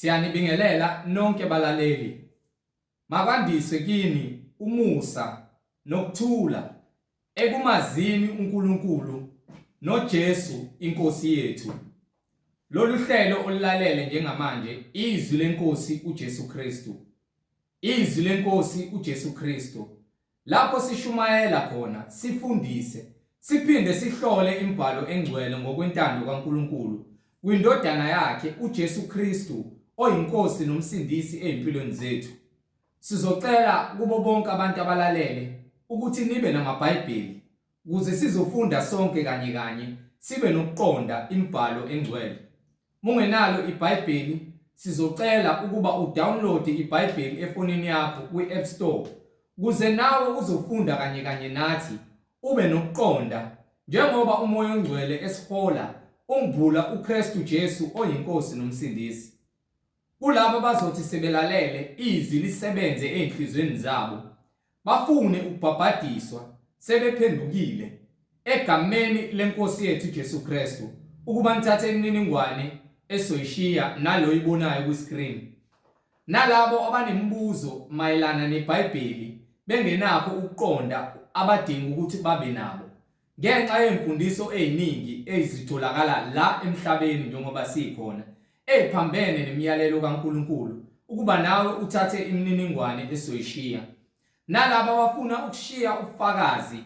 Siyanibingelela nonke balaleli. Makwandiswe kini umusa nokuthula ekumazini uNkulunkulu noJesu iNkosi yethu. Lolu hlelo olulalele njengamanje izwi lenkosi uJesu Kristu. Izwi lenkosi uJesu Kristu. Lapho sishumayela khona, sifundise, siphinde sihlole imibhalo engcwele ngokwentando kaNkulunkulu kwiNdodana yakhe uJesu Kristu oyiNkosi noMsindisi ezimpilweni zethu. Sizocela kubo bonke abantu abalalele ukuthi nibe namaBhayibheli ukuze sizofunda sonke kanye kanye sibe nokuqonda imibhalo engcwele. Mungenalo iBhayibheli sizocela ukuba udownload iBhayibheli efonini yakho kwi-App Store ukuze nawe uzofunda kanye kanye nathi ube nokuqonda njengoba uMoya oNgcwele esihola umbula uKristu Jesu oyiNkosi noMsindisi. Kulabo abazothi sebelalele izwi lisebenze ezinhlizweni zabo, bafune ukubhabhadiswa sebephendukile egameni leNkosi yethu Jesu Kristu, ukuba nithathe imininingwane esoyishiya naloyibonayo kwi-screen. Nalabo abanemibuzo mayelana neBhayibheli bengenakho ukuqonda abadinga ukuthi babe nabo. Ngenxa yezimfundiso eziningi ezitholakala la emhlabeni njengoba sikhona, eziphambene nemiyalelo kaNkulunkulu, ukuba nawe uthathe imininingwane esoyishiya. Nalabo abafuna ukushiya ubufakazi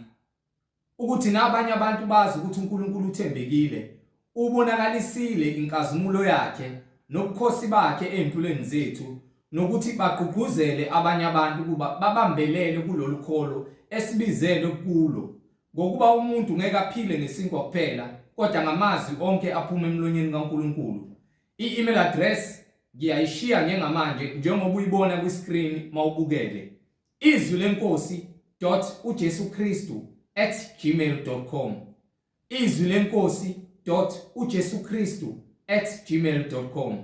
ukuthi nabanye abantu bazi ukuthi uNkulunkulu uthembekile, ubonakalisile inkazimulo yakhe nobukhosi bakhe ezimpilweni zethu nokuthi bagqugquzele abanye abantu ukuba babambelele kulolu kholo esibizelwe kulo ngokuba umuntu ngeke aphile ngesinkwa kuphela kodwa ngamazwi onke aphuma emlonyeni kaNkulunkulu. I-email address ngiyayishiya njengamanje njengoba uyibona kwi-screen mawubukele. Izwi lenkosi dot uJesu Kristu at gmail.com Izwi lenkosi dot uJesu Kristu at gmail.com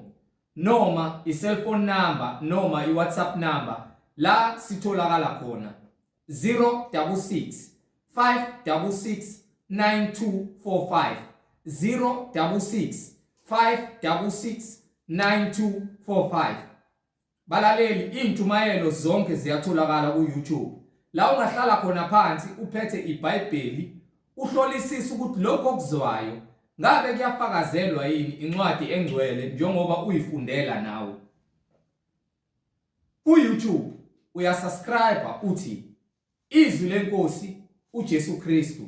noma i-cellphone number noma i-WhatsApp number la sitholakala khona 066 566 9245 066 566 9245 Balaleli, izintshumayelo zonke ziyatholakala ku-YouTube. La ungahlala khona phansi uphethe iBhayibheli uhlolisise ukuthi lokho okuzwayo ngabe kuyafakazelwa yini incwadi engcwele njengoba uyifundela nawe. Ku-YouTube uyasubscribe uthi Izwi leNkosi uJesu Kristu.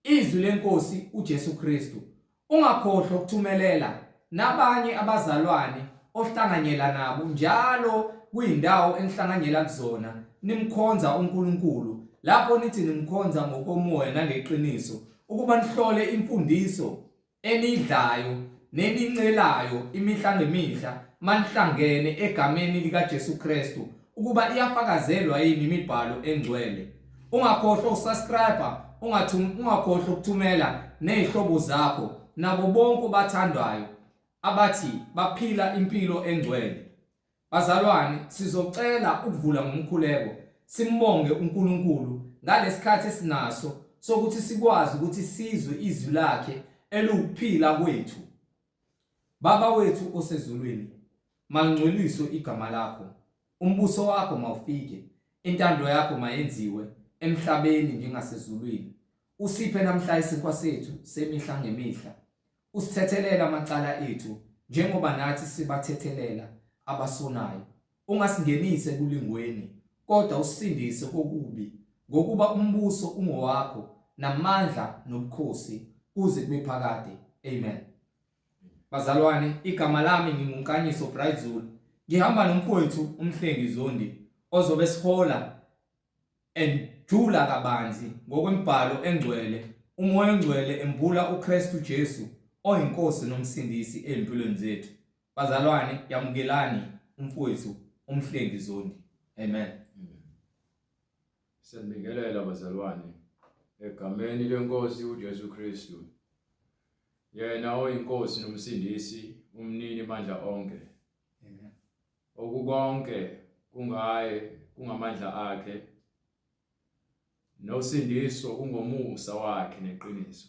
Izwi leNkosi uJesu Kristu. Ungakhohlwa ukuthumelela nabanye abazalwane ohlanganyela nabo njalo kuyindawo enihlanganyela kuzona nimkhonza uNkulunkulu lapho nithi nimkhonza ngokomoya nangeqiniso ukuba nihlole imfundiso enidlayo nenincelayo imihla ngemihla manihlangene egameni likaJesu Kristu ukuba iyafakazelwa yini imibhalo engcwele. Ungakhohlwa ukusubscribe, ungakhohlwa ukuthumela nezihlobo zakho nabo bonke obathandayo abathi baphila impilo engcwele. Bazalwane, sizocela ukuvula ngomkhuleko, simbonge uNkulunkulu ngalesikhathi esinaso sokuthi sikwazi ukuthi sizwe izwi lakhe eliwukuphila kwethu. Baba wethu osezulwini, malingcweliswe igama lakho. Umbuso wakho mawufike, intando yakho mayenziwe emhlabeni njengasezulwini. Usiphe namhla isinkwa sethu semihla ngemihla. Usithethelele amacala ethu njengoba nathi sibathethelela abasonayo. Ungasingenisi ekulingweni, kodwa usisindise kokubi, ngokuba umbuso ungowakho, namandla nobukhosi, kuze kube phakade. Amen. Bazalwane, igama lami nginguNkanyiso Bright Zulu. Ngihamba nomfowethu uMhlengi Zondi ozobe esihola Enjula kabanzi ngokwemibhalo engcwele, uMoya oNgcwele embula uKristu Jesu oyiNkosi noMsindisi ezimpilweni zethu. Bazalwane, yamukelani umfowethu uMhlengi Zondi. Amen. Siyanibingelela bazalwane egameni leNkosi uJesu Kristu. Yena oyiNkosi noMsindisi, umnini mandla onke. Amen. Okukonke kungaye kungamandla akhe nosindiso kungomusa wakhe neqiniso.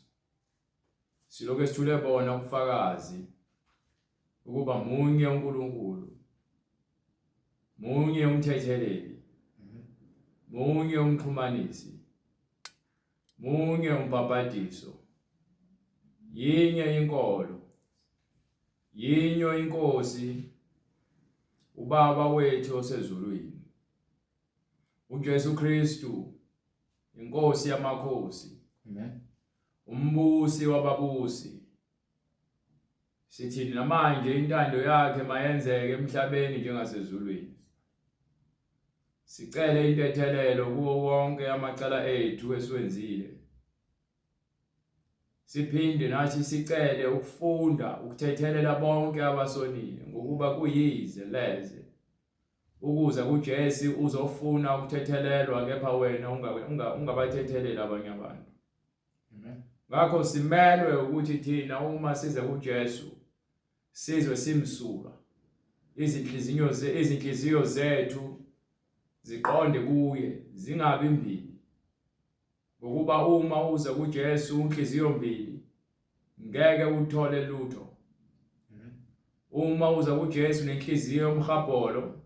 Silokhu esithule bona ubufakazi. Ukuba munye uNkulunkulu, munye umthetheleli, munye umxhumanisi, munye umbhabhadiso, yinye inkolo, yinye inkosi, uBaba wethu osezulwini, uJesu Kristu, inkosi yamakhosi. Amen. Umbusi wababusi. Sithi namanje intando yakhe mayenzeke emhlabeni njengasezulwini. Sicele intethelelo kuwo wonke amacala ethu esiwenzile. Siphinde nathi sicele ukufunda ukuthethelela bonke abasonile ngokuba kuyize leze ukuza kuJesu uzofuna ukuthethelelwa kepha wena ungabathetheleli abanye abantu. Ngakho simelwe ukuthi thina uma size kuJesu sizwe simsulwa izinhliziyo izinhliziyo zethu ziqonde kuye zingabi mbili ngokuba uma uze kuJesu unhliziyo mbili ngeke uthole lutho uma uza kuJesu nenhliziyo yomhabholo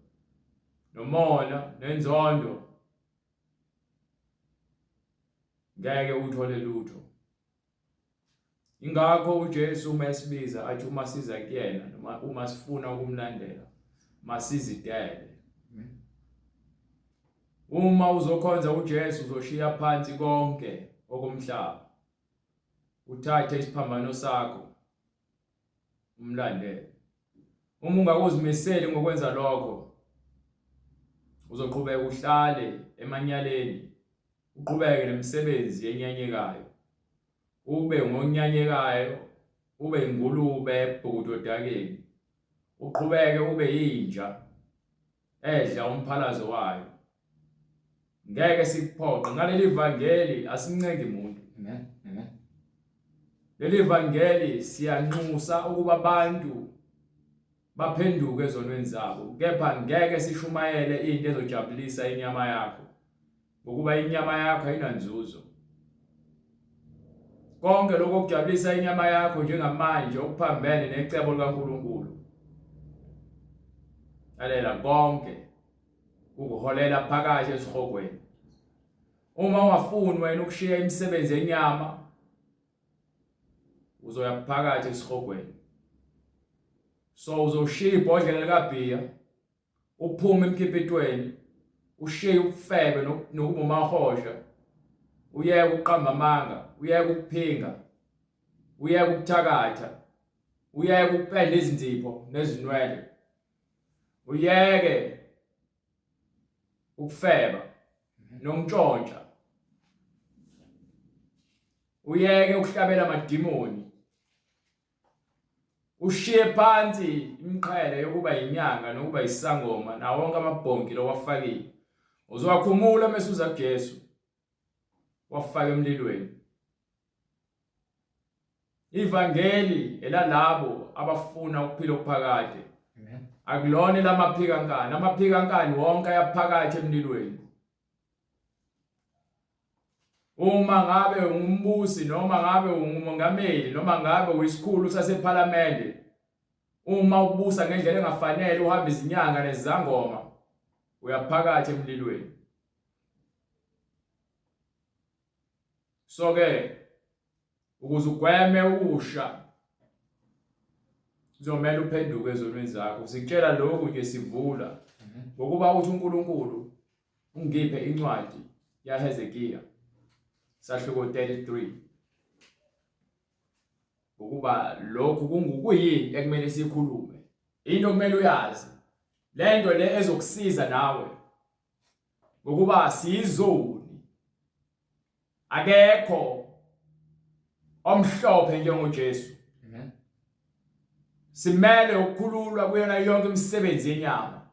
nomona nenzondo ngeke uthole lutho ingakho uJesu uma esibiza athi uma siza kuyena noma uma sifuna ukumlandela masizidele uma uzokhonza uJesu uzoshiya phansi konke okomhlaba uthathe isiphambano sakho umlandele. Uma ungakuzimiseli ngokwenza lokho, uzoqhubeka uhlale emanyaleni, uqhubeke nemisebenzi enyanyekayo, ube ngonyanyekayo, ube ingulube ebhukuda odakeni, uqhubeke ube yinja edla umphalazo wayo. Ngeke sikuphoqe ngaleli vangeli asincengi muntu. Amen. Amen. Leli vangeli siyanxusa ukuba abantu baphenduke ezonweni zabo kepha ngeke sishumayele into ezojabulisa inyama yakho ngokuba inyama yakho ayinanzuzo. Konke lokho okujabulisa inyama yakho njengamanje okuphambene necebo likaNkulunkulu. Lalela konke kukuholela phakathi esihogweni. Uma ungafuni wena ukushiya imisebenzi yenyama uzoya phakathi esihogweni. So uzoshiya ibhodlela likabhiya uphume emkipitweni ushiye ubufebe nokuba umahosha uyeke ukuqamba amanga uyeke ukuphinga uyeke ukuthakatha uyeke ukupenda izinzipho nezinwele uyeke ukufeba nokuntshontsha uyeke ukuhlabela amadimoni Ushiye phansi imiqhele yokuba yinyanga nokuba yisangoma nawo wonke amabhonki lowafakile. Uzowakhumula mese uza kuJesu. Wafaka emlilweni. Ivangeli elalabo abafuna ukuphila okuphakade. Akulona elamaphikankani, amaphikankani wonke ayaphakathi emlilweni. Uma ngabe ungumbusi noma ngabe ungumongameli noma ngabe uyisikhulu sasephalamende uma ubusa ngendlela engafanele uhamba izinyanga nezangoma uyaphakathi emlilweni so ke ukuze ugweme ukusha kuzomela uphenduke ezonweni zakho sikutshela lokhu nje sivula ngokuba uthi uNkulunkulu ungiphe incwadi yaHezekiya sahluko 33 ngokuba lokhu kungukuyini ekumele sikhulume into okumele uyazi lento le ezokusiza nawe ngokuba siyizoni akekho omhlophe njengoJesu Amen. Simele ukukhululwa kuyona yonke imisebenzi yenyama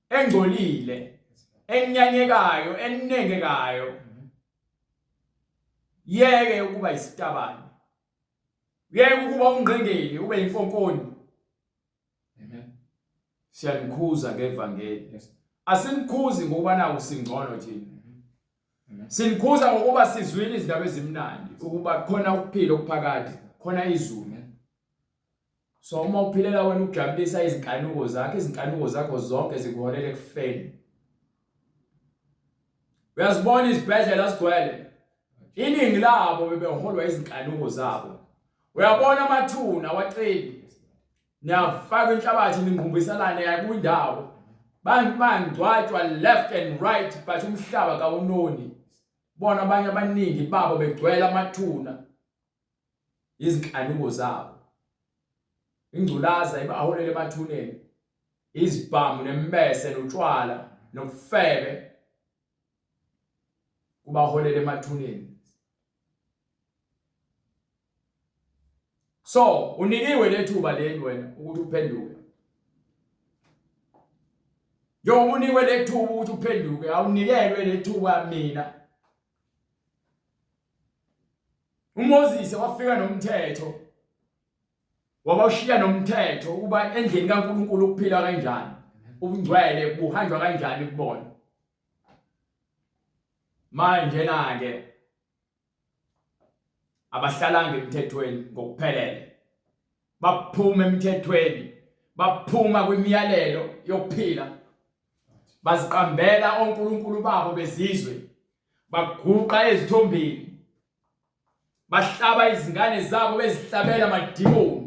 engcolile enyanyekayo enengekayo yeke ukuba isitabane yeke ukuba ungqingili ube inkonkoni Amen. Siyanikhuza ngevangeli. Yes. Asinikhuzi ngokuba naku singcono thina. Amen. Sinikhuza ngokuba sizwile izindaba ezimnandi ukuba khona ukuphila okuphakade, khona izulu. Amen. So uma uphilela wena ukujabulisa izinkanuko zakho, izinkanuko zakho zonke zikuholela ekufeni. Uyazibona izibhedlela zigcwele. Iningi labo bebeholwa izinkanuko zabo. Uyabona amathuna wacebi. Niyafaka inhlabathi ningqumbisalane yakwindawo. Bantu bangcwatshwa left and right but umhlaba kawunoni. Bona abanye abaningi babo begcwele amathuna. Izinkanuko zabo. Ingculaza ibaholele emathuneni. Izibhamu nembese notshwala nobufebe kubaholela emathuneni. So unikiwe lethuba leli wena ukuthi uphenduke. Njengoba unikwe lethuba ukuthi uphenduke, awunikelwe lethuba mina. UMoses wafika nomthetho wabashiya nomthetho ukuba endlini kaNkuluNkulu ukuphila kanjani, ubungcwele buhanjwa kanjani kubona. Manje na ke abahlalanga emthethweni ngokuphelele, baphuma emthethweni, baphuma kwimiyalelo yokuphila, baziqambela onkulunkulu babo bezizwe, baguqa ezithombeni, bahlaba izingane zabo bezihlabela amadimoni,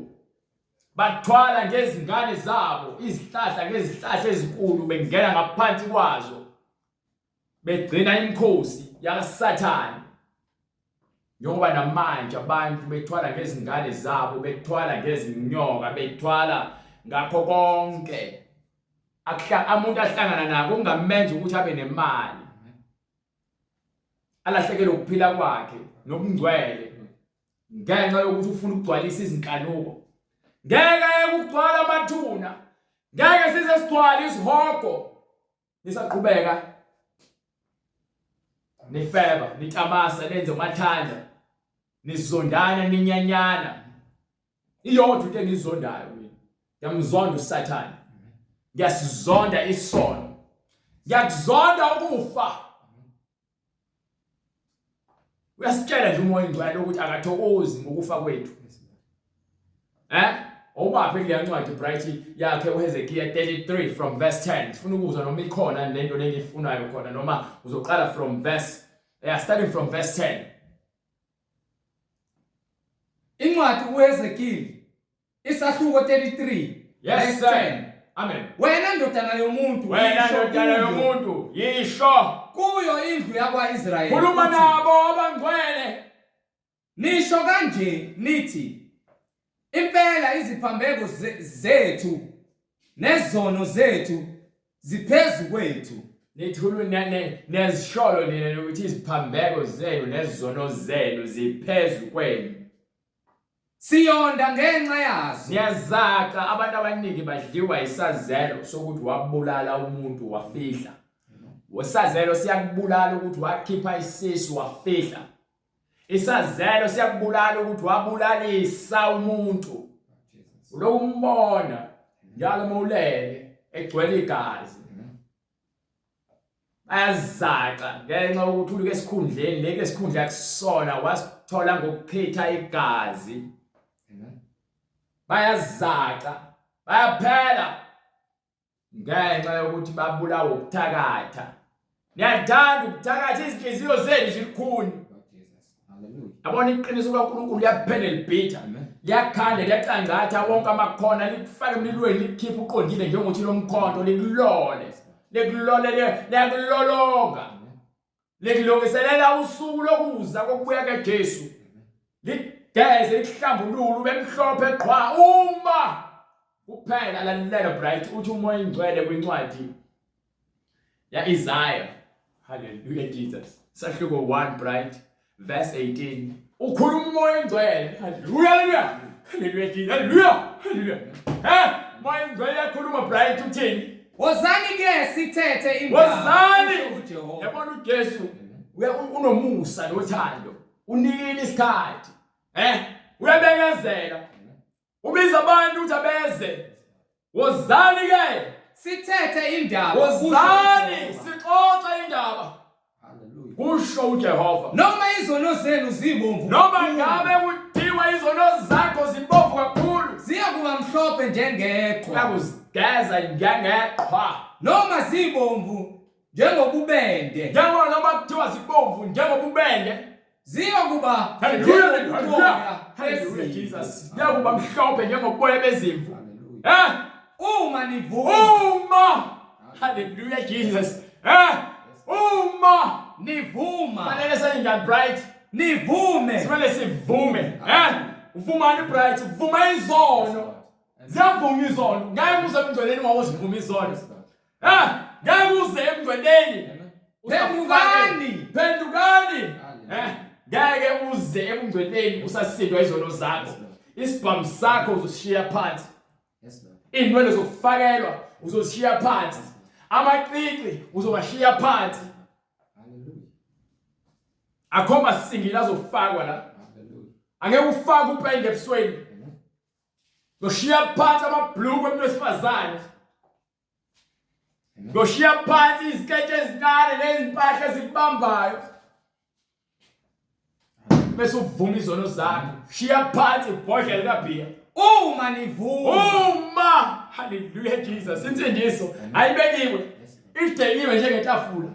bathwala ngezingane zabo izihlahla ngezihlahla ezinkulu bengena ngaphansi kwazo, begcina imikhosi yakaSathane. Njengoba namanje abantu bethwala ngezingane zabo, bethwala ngezinyoka, bethwala ngakho konke umuntu ahlangana nako kungamenza ukuthi abe nemali, alahlekelwe ukuphila kwakhe nobungcwele ngenxa yokuthi ufuna ukugcwalisa izinkanuko. Ngeke kugcwala amathuna, ngeke size sigcwale isihogo nisaqhubeka nifeba, nitamasa, nenze umathanda, nizondana, ninyanyana. Iyodwa into engiyizondayo mina, ngiyamzonda uSathane, ngiyasizonda isono, ngiyakuzonda ukufa. Uyasitshela nje uMoya oNgcwele ukuthi akathokozi ngokufa kwethu. Eh? Owubaphe kuleya ncwadi Bright yakhe uHezekiya 33 from verse 10. Sifuna ukuzwa noma ikhona lento lengiyifunayo khona noma uzoqala from verse, yeah, starting from verse 10. Incwadi uHezekeli isahluko 33 Yes, verse sir. 10. Amen. Wena ndodana yomuntu, Wena yisho ndodana kuyo- yomuntu, yisho. kuyo indlu yakwa-Israyeli. Khuluma uthi, nabo abangcwele. Nisho kanje nithi, impela iziphambeko zethu nezono zethu ziphezu kwethu. Nithulu nezisholo nina ukuthi iziphambeko zenu nezono zenu ziphezu kwenu. Siyonda ngenxa yazo. Niyazaca, abantu abaningi badliwa isazelo sokuthi wabulala umuntu wafihla. Isazelo siyakubulala ukuthi wakhipha isisu wafihla. Isazelo siyakubulala ukuthi wabulalisa umuntu. Uloku umbona njalo uma ulele egcwele igazi. Bayazaca ngenxa yokuthi uluke esikhundleni, leke esikhundla kusona wasithola ngokuchitha igazi. Bayazaca, bayaphela ngenxa yokuthi babulawa ukuthakatha. Niyathanda ukuthakatha, izinhliziyo zenu zilikhuni. Yabona iqiniso likaNkulunkulu liyaphela libhitha, liyakhanda, liyacangcatha wonke amakhona, likufake emlilweni, likukhiphe uqondile njengothi lomkhonto, likulole, likulole, liyakulolonga, likulungiselela usuku lokuza kokubuya kaJesu, ligeze, likuhlambulule, ube mhlophe qhwa uma kuphela. Lalela Bright, uthi uMoya oNgcwele kwincwadi ya-Isaya, haleluya Jesus, sahluko 1 Bright verse 18, ukhuluma uMoya oNgcwele. Haleluya, haleluya, haleluya Jesus, haleluya, haleluya. Moya oNgcwele uyakhuluma Bright, uthini? Wozani ke sithethe indaba. Wozani. Kusho uJehova. Yabona uJesu unomusa nothando, unikile isikhathi, uyabekezela, ubiza abantu ukuthi abeze. Wozani ke sithethe indaba. Wozani sixoxe indaba. Hallelujah. Kusho uJehova. Noma izono zenu zibomvu Noma kakhulu, ngabe kuthiwa izono zakho zibomvu kakhulu, Ziyakuba mhlophe njengeqhwa. Uyakuzigeza njengeqhwa. Noma zibomvu njengobubende. Njengoba noma kuthiwa zibomvu njengobubende. Ziyakuba Hallelujah, njengoboya hallelujah, bezimvu. Jesus. Ziyakuba mhlophe njengoboya bezimvu. Eh? Uma nivuma. Uma. Hallelujah, Jesus. Eh? Uma Nivuma. fanele senze njani Bright? Nivume. Simele sivume. Eh? Uvumani Bright? Uvuma izono. Ziyavuma izono. Ngeke uze emngcweleni wawuzivuma izono. Eh? Ngeke uze emngcweleni. Phendukani. Phendukani. Eh? Ngeke uze emngcweleni usasindwa izono zakho. Isibhamu sakho uzosishiya phansi. Iy'nwele zokufakelwa uzozishiya phansi. Amacici uzowashiya phansi. Akho masingili azofakwa la. Angeke ufake upende ebusweni. Ngoshiya phansi amabhluku emuntu wesifazane. Ngoshiya phansi iziketi ezincane nezimpahla ezikubambayo. Bese uvuma izono zakho. Shiya phansi ibhodlela likabhiya. Uma nivuma. Uma hallelujah Jesus insindiso ayibekiwe idekiwe njengetafula.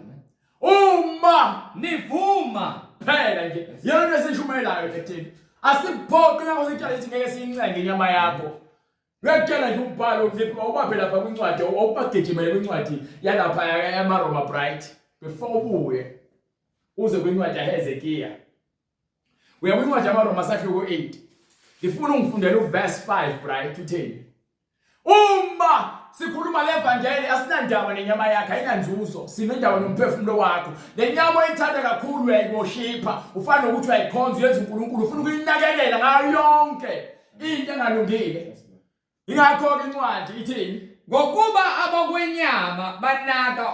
Uma Nivuma. phela nje yona into esishumayelayo le thina asikuphoqi ngakho sitshela ukuthi ngeke siyincenge inyama yakho. Uyakutshela nje umbhalo ukuthi ubaphe lapha kwincwadi awubagijimele kwincwadi yalapha yamaRoma Bright before ubuye uze kwincwadi yaHezekiya. Uya kwincwadi yamaRoma sahluko 8. Ngifuna ungifundele uverse 5 Bright utheni? Uma sikhuluma levangeli asinandaba nenyama yakho ayinanzuzo sinendaba nomphefumulo wakho. Le nyama oyithanda kakhulu uyayiwoshipha ufana nokuthi uyayikhonza uyenza uNkulunkulu ufuna ukuyinakelela ngayo yonke into engalungile. Ingakho-ke incwadi ithini? Ngokuba abokwenyama banaka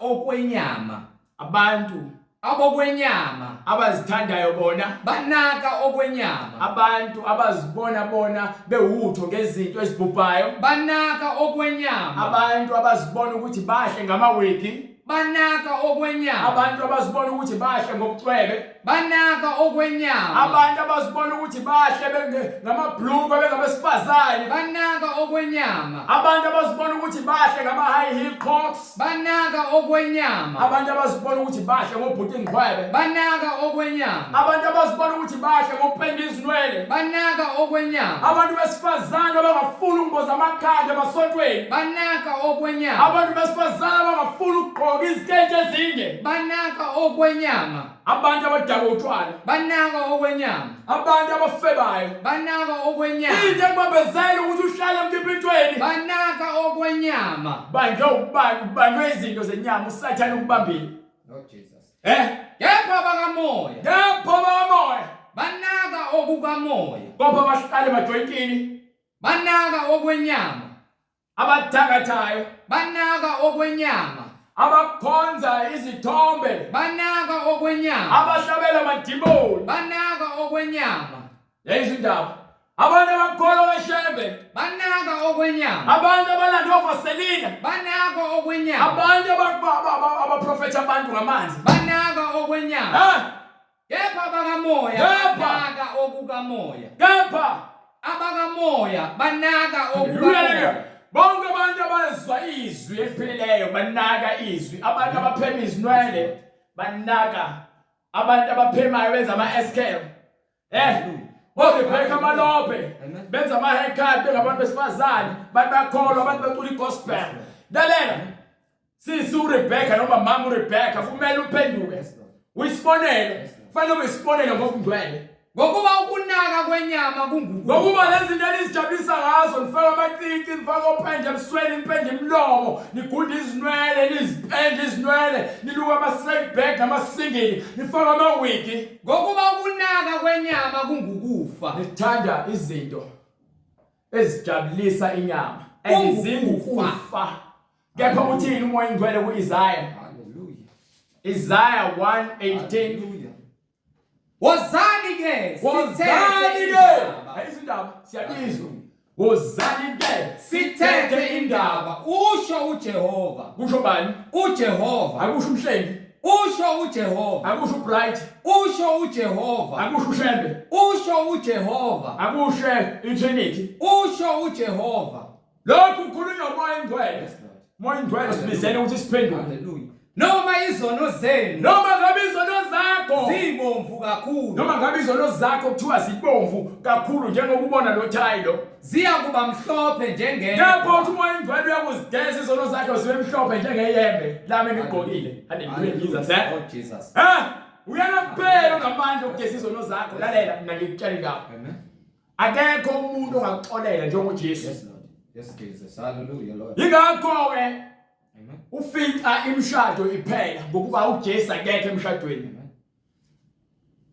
okwenyama. Abantu abokwenyama abazithandayo bona banaka okwenyama. Abantu abazibona bona bewutho ngezinto ezibhubhayo banaka okwenyama. Abantu abazibona ukuthi bahle ngamawigi banaka okwenyama. Abantu abazibona ukuthi bahle ngobucwebe banaka okwenyama. Abantu abazibona ukuthi bahle ngamabhluku bengabesifazane banaka okwenyama. Abantu abazibona ukuthi bahle ngama high heel crocs banaka okwenyama. Abantu abazibona ukuthi bahle ngobhuti ingqwebe banaka okwenyama. Abantu abazibona ukuthi bahle ngokupenda izinwele banaka okwenyama. Abantu besifazane abangafuni ukumboza amakhanda emasontweni banaka okwenyama. Abantu besifazane abangafuni ukugqoka iziketi ezinde banaka okwenyama. Abantu abadakwa utshwala banaka okwenyama. Abantu abafebayo banaka okwenyama. Into ekubambezela ukuthi uhlale emkipitweni banaka okwenyama. Banjwe ubanjwe izinto zenyama uSathane ukubambile. Lord Jesus. Eh? Kepha bakamoya. Kepha bakamoya. Banaka okukamoya. Kodwa bahlale emajoyintini. Banaka okwenyama. Abathakathayo. Banaka okwenyama. Abakhonza izithombe. Banaka okwenyama. Abahlabela amadimoni. Banaka okwenyama. Yayizwa indaba. Abantu abakholwa kaShembe. Banaka okwenyama. Abantu abalanda oVaselina. Banaka okwenyama. Abantu abaprofetha abantu ngamanzi. Banaka okwenyama. Eh? Kepha abakamoya banaka okukamoya. Kepha abakamoya banaka okukamoya. Bonke abantu abazwa izwi eliphilileyo banaka izwi. Abantu abaphema izinwele banaka. Abantu abaphemayo benza ama-SKM. ORebecca Malope benza ama-haircut bengabantu besifazane, abantu bakholwa, abantu bacula igospel. Lalela, sisi uRebecca noma mama uRebecca kumele uphenduke. Uyisibonelo, kufanele ube isibonelo ngokungcwele. Ngokuba ukunaka kwenyama kungukufa. Ngokuba lezi zinto enizijabulisa ngazo nifaka amacici, nifaka opende ebusweni, nipende imilomo, nigunda izinwele, nizipende izinwele, niluka ama-straight back namasingili, nifaka amawigi. Ngokuba ukunaka kwenyama kungukufa. Nithanda izinto ezijabulisa inyama ezingukufa. Kepha uthini uMoya oNgcwele ku-Isaya? Hallelujah. Isaya 1:18. Wozani ke Wozani ke. Ayizwa indaba, siyabizwa. Wozani ke sithethe indaba, usho uJehova. Kusho bani? uJehova. Akusho umhlengi. Usho uJehova. Akusho uBright. Usho uJehova. Akusho uShembe. Usho uJehova. Akusho iTrinity. Usho uJehova. Lokhu kukhulunywa uMoya oNgcwele. Moya oNgcwele sibizele ukuthi siphenduke. Haleluya. Noma izono zenu. Noma ngabe izono zakho zibomvu kakhulu. Noma ngabe izono zakho kuthiwa zibomvu kakhulu njengoba ubona lo thayi lo. Ziyakuba mhlophe njengeyembe. Lapho uthi uMoya oNgcwele uyakuzigeza izono zakho zibe mhlophe njengeyembe lami enigqokile. Haleluya Jesus. Eh? Oh Jesus. Eh? Uyena kuphela onamandla okugeza izono zakho. Lalela mina ngikutshela indaba. Amen. Akekho umuntu ongakuxolela njengoJesu. Yes Lord. Yes Jesus. Hallelujah Lord. Yingakho ke Amen. ufica imishado iphela ngokuba uJesu akekho emshadweni. Amen.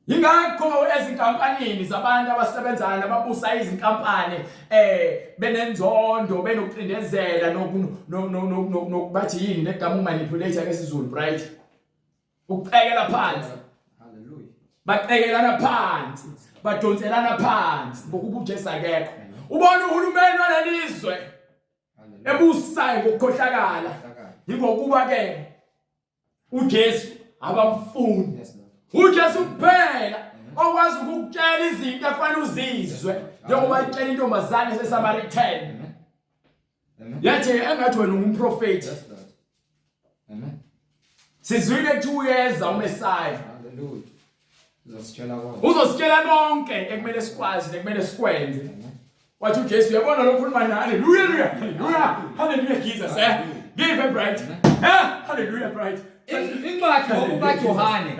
Yingakho ezinkampanini zabantu abasebenzayo nababusa izinkampani benenzondo benokucindezela nokubathi yini negama umanipulate ngesiZulu right ukucekela phansi. Hallelujah. Bacekelana phansi, badonselana phansi ngokuba uJesu akekho. Ubona uhulumeni walelizwe Hallelujah. ebusayo ngokukhohlakala. Yingokuba ke uJesu abamfuni. Yes Lord. uJesu kuphela okwazi ukukutshela izinto ekufanele uzizwe njengoba itshela intombazane eseSamaritan. Amen. Amen. Yathi engathi wena ungumprofeti. Yes Lord. Amen. Sizwile kuthi uyeza uMesaya. Hallelujah. Uzositshela konke. Uzositshela konke ekumele sikwazi nekumele sikwenze. Amen. Wathi uJesu uyabona lo khuluma nani. Haleluya. Haleluya. Haleluya Jesus. Eh. Give bright. Eh. Haleluya bright. Incwadi ngokukaJohane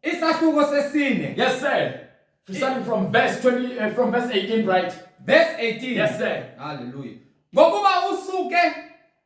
isahluko sesine Yes sir. Starting from verse 20 from verse 18 right. verse 18. Yes sir. Hallelujah. Ngokuba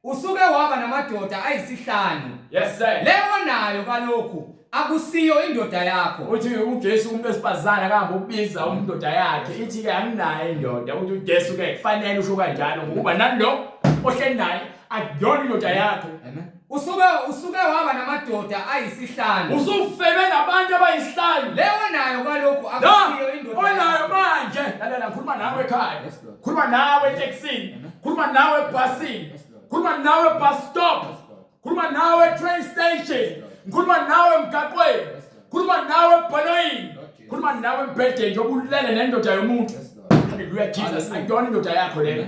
usuke waba namadoda ayisihlanu. Yes sir. Leyo nayo kalokhu akusiyo indoda yakho. Uthi uJesu umuntu wesifazane akahamba ukubiza umndoda yakhe ithi ke anginaye indoda uthi uJesu ke kufanele usho kanjalo ngokuba nalo ohleli naye akuyona indoda yakho. Amen. Usuke waba namadoda ayisihlanu. Usufebe nabantu abayisihlanu. Leyo nayo kalokhu La akusiyo indoda onayo yakho. manje lalela ngikhuluma nawe ekhaya. Yes, Lord. Khuluma nawe etekisini. Khuluma nawe ebhasini. Yes, Lord. Khuluma nawe bus stop. Yes, Lord. Khuluma nawe train station. Lord. Khuluma nawe emgaqweni. Yes, Lord. Khuluma nawe ebhanoyini. Lord Jesus. Khuluma nawe embhedeni njengoba ulele nendoda yomuntu. Yes, Lord. Hallelujah Jesus. Hallelujah. Akuyona indoda yakho leyo.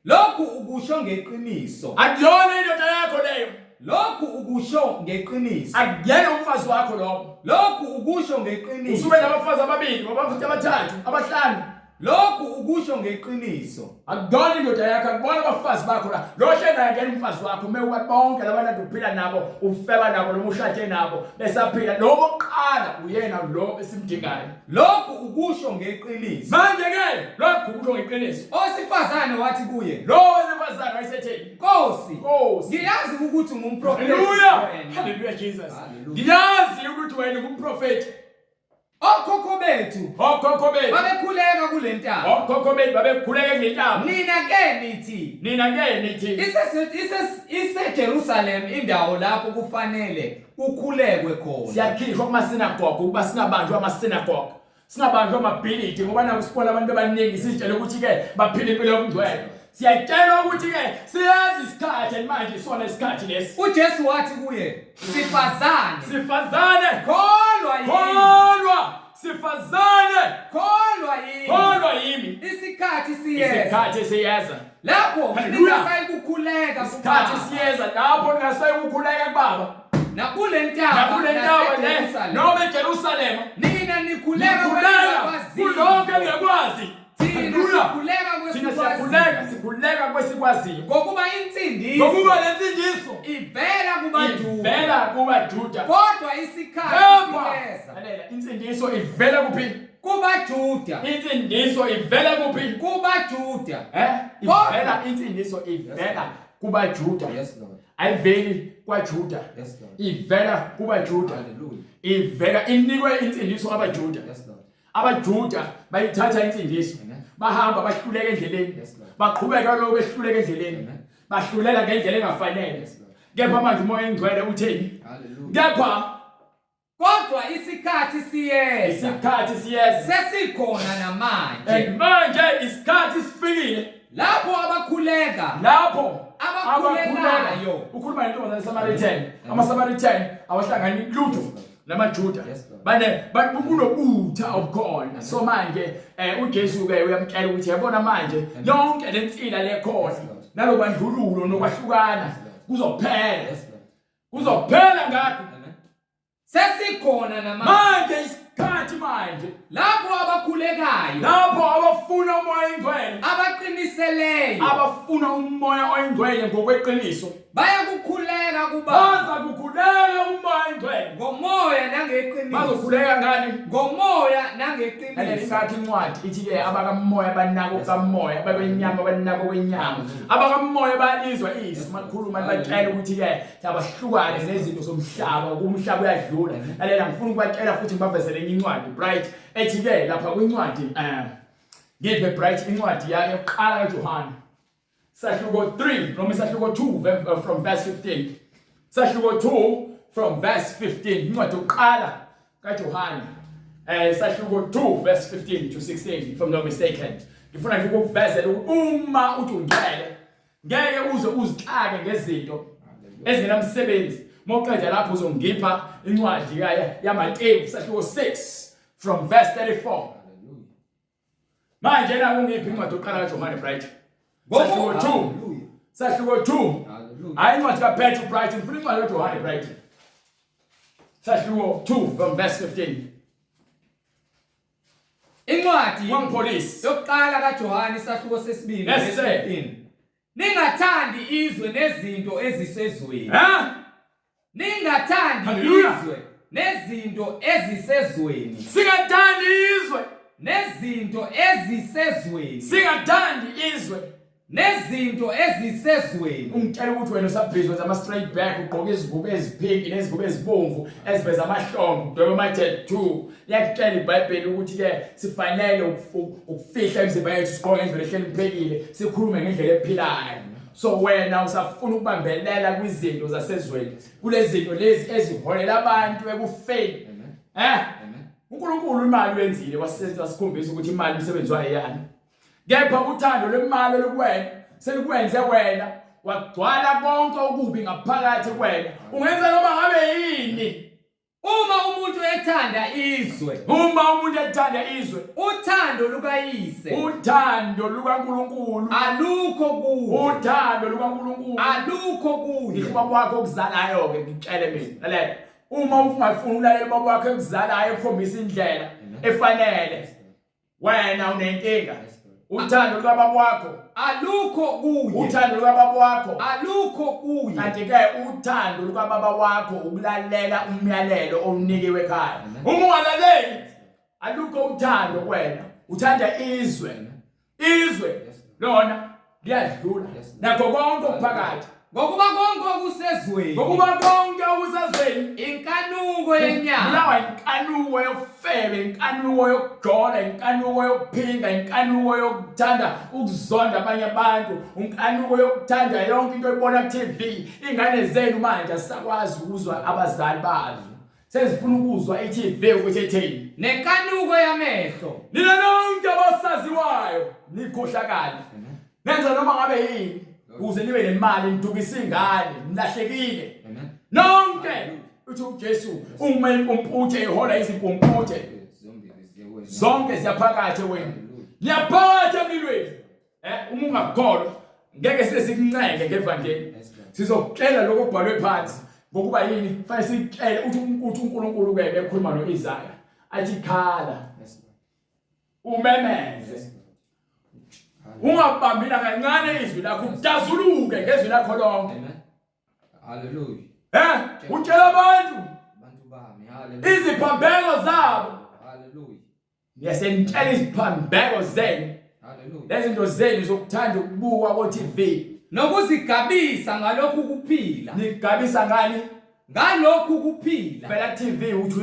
Lokhu ukusho ngeqiniso. Akuyona indoda yakho leyo. Lokhu ukusho ngeqiniso. Akuyena umfazi wakho lowo. Lokhu ukusho ngeqiniso. Usube nabafazi ababili, abafazi abathathu, abahlanu. Lokhu ukusho ngeqiniso. Akuyona indoda yakho, akubona abafazi bakho la. Lo hleli naye akuyena umfazi wakho. Uma uba bonke labantu ade uphila nabo, ufeba nabo noma ushade nabo, besaphila. Lo wokuqala uyena lo esimdingayo. Lokhu ukusho ngeqiniso. Manje ke lokhu kusho ngeqiniso. Owesifazane wathi kuye, Lo wesifazane wayesetheni? Nkosi, Nkosi. ngiyazi ukuthi ungumprofeti Haleluya! wena. Haleluya Jesus. Hallelujah. Ngiyazi ukuthi wena ungumprofeti. Okhokho bethu Okhokho bethu. babekhuleka kule ntaba. Okhokho bethu babekhuleka kule ntaba. Nina ke nithi Nina ke nithi iseJerusalem indawo lapho kufanele kukhulekwe khona. Siyakhishwa kumasinagoge ukuba singabanjwa amasinagoge. Singabanjwa amabhilidi ngoba naku sibona abantu abaningi sizitshela ukuthi ke baphila impilo yobungcwele. Siyatshelwa ukuthi ke siyazi isikhathi and manje isona isikhathi lesi. uJesu wathi kuye, sifazane, Sifazane, kholwa yimi, kholwa, sifazane, kholwa yimi, kholwa yimi. Isikhathi siyeza Isikhathi siyeza. lapho Hallelujah. ningasayikukhuleka Isikhathi kuBaba. siyeza lapho ningasayi ukukhuleka kubaba. Nakule ntaba Nakule ntaba le naseJerusalema. noma eJerusalema. Nina nikhuleka Nikhuleka kulokho kwenikwaziyo. eningakwazi. Thina Hallelujah. sikhuleka Thina kwesikwaziyo. siyakhuleka, sikhuleka kwesikwaziyo. Ngokuba insindiso Ngokuba le nsindiso ivela kubaJuda. ivela kubaJuda. Kodwa isikhathi Kepha siyeza lalela, insindiso ivela kuphi? kubaJuda. Insindiso ivela kuphi? KubaJuda. Ivela insindiso ivela kubaJuda. Yes Lord. Ayiveli kwaJuda. Yes Lord. Ivela kubaJuda. Hallelujah. Ivela inikwe insindiso abaJuda. Yes Lord. AbaJuda bayithatha insindiso. Amen. Bahamba bahluleka endleleni. Yes, Lord. Baqhubeka lokho behluleka endleleni. Amen. Bahlulela ngendlela engafanele. Yes, Lord. Kepha manje uMoya oNgcwele utheni? Hallelujah. Kepha Kodwa isikhathi siyeza. Isikhathi siyeza. Sesikhona namanje. And manje isikhathi sifikile. Lapho abakhuleka. Lapho Abakhulekayo. Ukhuluma nentombazane yeSamaritan. AmaSamaritan awahlangani lutho namaJuda. Bane kunobutha obukhona. So manje eh uJesu ke uyamtshela ukuthi yabona manje yonke lensila lekhona nalobandlululo nokwahlukana kuzophela. Kuzophela ngakho. Sesikhona namanje. Manje isikhathi manje Lapho abakhulekayo. Lapho abafuna umoya oyingcwele. Abaqiniseleyo. Abafuna umoya oyingcwele ngokweqiniso. Bayakukhuleka kuBaba. Baza kukhuleka umoya oyingcwele. Ngomoya nangeqiniso. Bazokhuleka ngani? Ngomoya nangeqiniso. Lalela ingakho incwadi ithi ke abakamoya banako kamoya, ababenyama banako kwenyama. Abakamoya bayalizwa izwi makhuluma batshela ukuthi ke abahlukane nezinto zomhlaba kumhlaba uyadlula lalela ngifuna ukubatshela futhi ngibavezele enye incwadi bright ethi ke lapha kwincwadi eh ngiphe bright incwadi yayo yokuqala kaJohane sahluko 3 noma isahluko 2 eh, from verse 15 sahluko 2 from verse 15 incwadi yokuqala kaJohane eh sahluko 2 verse 15 to 16 if I'm not mistaken ngifuna nje ukukuvezela uma uthi ungcwele ngeke uze uzixake ngezinto ezingenamsebenzi mawuqeda lapho uzongipha incwadi yaMateyu sahluko 6 from verse 34 manje la ungiphi incwadi yokuqala kaJohane Bright sahluko 2 sahluko 2 hayi incwadi kaPetru Bright ngifuna incwadi kaJohane Bright sahluko 2 from verse 15 Incwadi Wangipholisi. yokuqala kaJohane isahluko sesibili Yes, verse sir. 15. Ningathandi izwe nezinto ezisezweni. Ha? Ningathandi Hallelujah. izwe nezinto ezisezweni. Singathandi izwe. Nezinto ezisezweni. Singathandi izwe. Nezinto ezisezweni. Ungitshela ukuthi wena usabhizi wenza ama-straight back ugqoke izingubo eziphinki nezingubo ezibomvu eziveza amahlombe udwebe ama-tattoo liyakutshela ibhayibheli ukuthi-ke sifanele ukufihla imizimba yethu sigqoke ngendlela ehloniphekile sikhulume ngendlela ephilayo so wena usafuna ukubambelela kwizinto zasezweni kulezi zinto lezi eziholela abantu ekufeni eh uNkulunkulu imali wenzile wasikhombisa ukuthi imali umsebenzi wayo yani Kepha uthando lwemali olukuwena selikwenze wena wagcwala konke okubi ngaphakathi kuwena. Ungenza noma ngabe yini. Uma umuntu ethanda izwe, Uma umuntu ethanda izwe, uthando lukayise uthando lukaNkulunkulu, alukho kuye, uthando lukaNkulunkulu alukho kuye. Ngisho ubaba wakho okuzalayo ke ngitshele mina. Lalela. Uma ungafuni ukulalela ubaba wakho ekuzalayo ekhombisa indlela efanele. Wena unenkinga. Uthando lukababa wakho alukho kuye. Uthando lukababa wakho alukho kuye. Kanti ke uthando lukababa wakho ukulalela umyalelo owunikiwe ekhaya. Uma ungalaleli alukho uthando kuwena. Uthanda izwe. Izwe lona liyadlula nakho konke okuphakathi Ngokuba konke okusezweni. Ngokuba konke okusezweni. Inkanuko yenyama. Bulawa inkanuko yofebe, inkanuko yokujola, inkanuko yokuphinga, inkanuko yokuthanda ukuzonda abanye abantu, inkanuko yokuthanda yonke into oyibona ku-TV. Ingane zenu manje asisakwazi ukuzwa abazali bazo. Sezifuna ukuzwa i-TV ukuthi ithini. Nenkanuko yamehlo. Nina nonke abasaziwayo nikhohlakale. Nenza noma ngabe yini ukuze nibe nemali nidukisa ingane nilahlekile. Nonke uthi uJesu uma impumputhe ihola izimpumputhe zonke ziyaphakathi wena. Niyaphakathi emlilweni. Eh uma ungakholwa ngeke size sikuncenge ngevangeli. Sizokutshela lokho okubhalwe phansi ngokuba yini kufanele sikutshele uthi uthi uNkulunkulu ke ekhuluma noIsaya athi khala umemeze ungabambi kancane izwi lakho udazuluke ngezwi lakho lonke Hallelujah. Eh utshela abantu abantu bami hallelujah iziphambeko zabo hallelujah Ngiyasenitshela iziphambeko zenu. Hallelujah. Lezinto zenu zokuthanda ukubukwa ko-TV. Nokuzigabisa ngalokhu kuphila. Nigabisa ngani? Ngalokhu kuphila. Vela TV uthi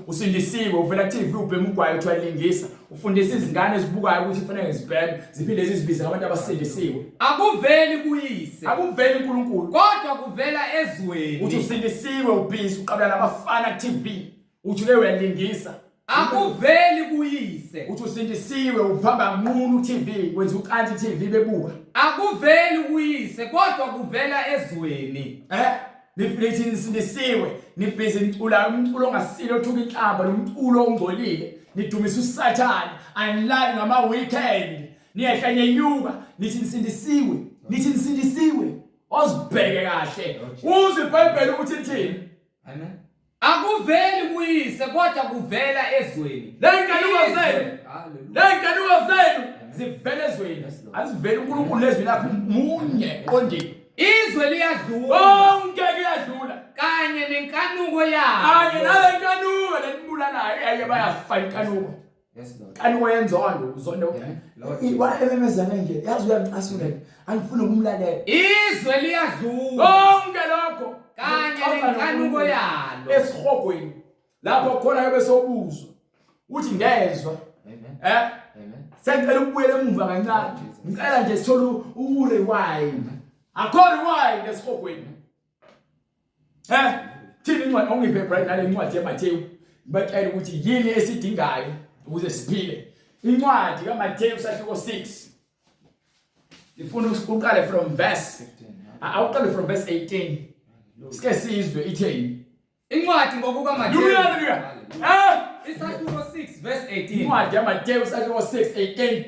usindisiwe, uvela TV ubhema ugwayi uthi uyalingisa. Ufundisa izingane ezibukayo ukuthi kufanele zibheme, ziphinde zizibize ngabantu abasindisiwe. Akuveli kuyise. Akuveli uNkulunkulu. Kodwa kuvela ezweni. Uthi usindisiwe ubhizi uqabula nabafana ku-TV. Uthi ke uyalingisa. Akuveli kuyise. Uthi usindisiwe uhamba nqunu TV wenza ukanti TV bebuka. Akuveli kuyise kodwa kuvela ezweni. Eh nithi nisindisiwe nibhizi nicula umculo ongasile othuka inhlamba nomculo ongcolile nidumisa usathane anilali ngama weekend niyehla nyenyuka nithi nisindisiwe nithi nisindisiwe ozibheke kahle uzwe iBhayibheli ukuthi lithini. Amen. Akuveli kuyise kodwa kuvela ezweni. Ley'nkanuko zenu. Hallelujah. Ley'nkanuko zenu zivela ezweni. Aziveli uNkulunkulu lezwi lakhe munye qondile. Izwe liyadlula Konke kuyadlula. kanye nenkanuko yalo. Kanye nale nkanuko lenibulalayo yaye bayafa inkanuko. Yes Lord. Nkanuko yenzondo uzondo. Lord. Wayememezana nje yazi uyangicasula angifuni ukumlalela. Izwe liyadlula Konke lokho kanye nenkanuko yalo. Esihogweni lapho khona yobe sobuzwa uthi ngezwa Amen. eh Amen. sengicela ukubuyela emuva kancane ngicela nje sithole u-rewind akho rewind esihogweni eh thini incwadi ongiphe bright nale ncwadi yaMathewu batshela ukuthi yini esidingayo ukuze siphile incwadi kaMathewu sahluko 6 ifuna uqale from verse awuqale from verse 18 sike sizwe itheni Incwadi ngokukaMathewu. Hallelujah. Eh Isahluko 6 verse 18. Incwadi yaMathewu sahluko 6 18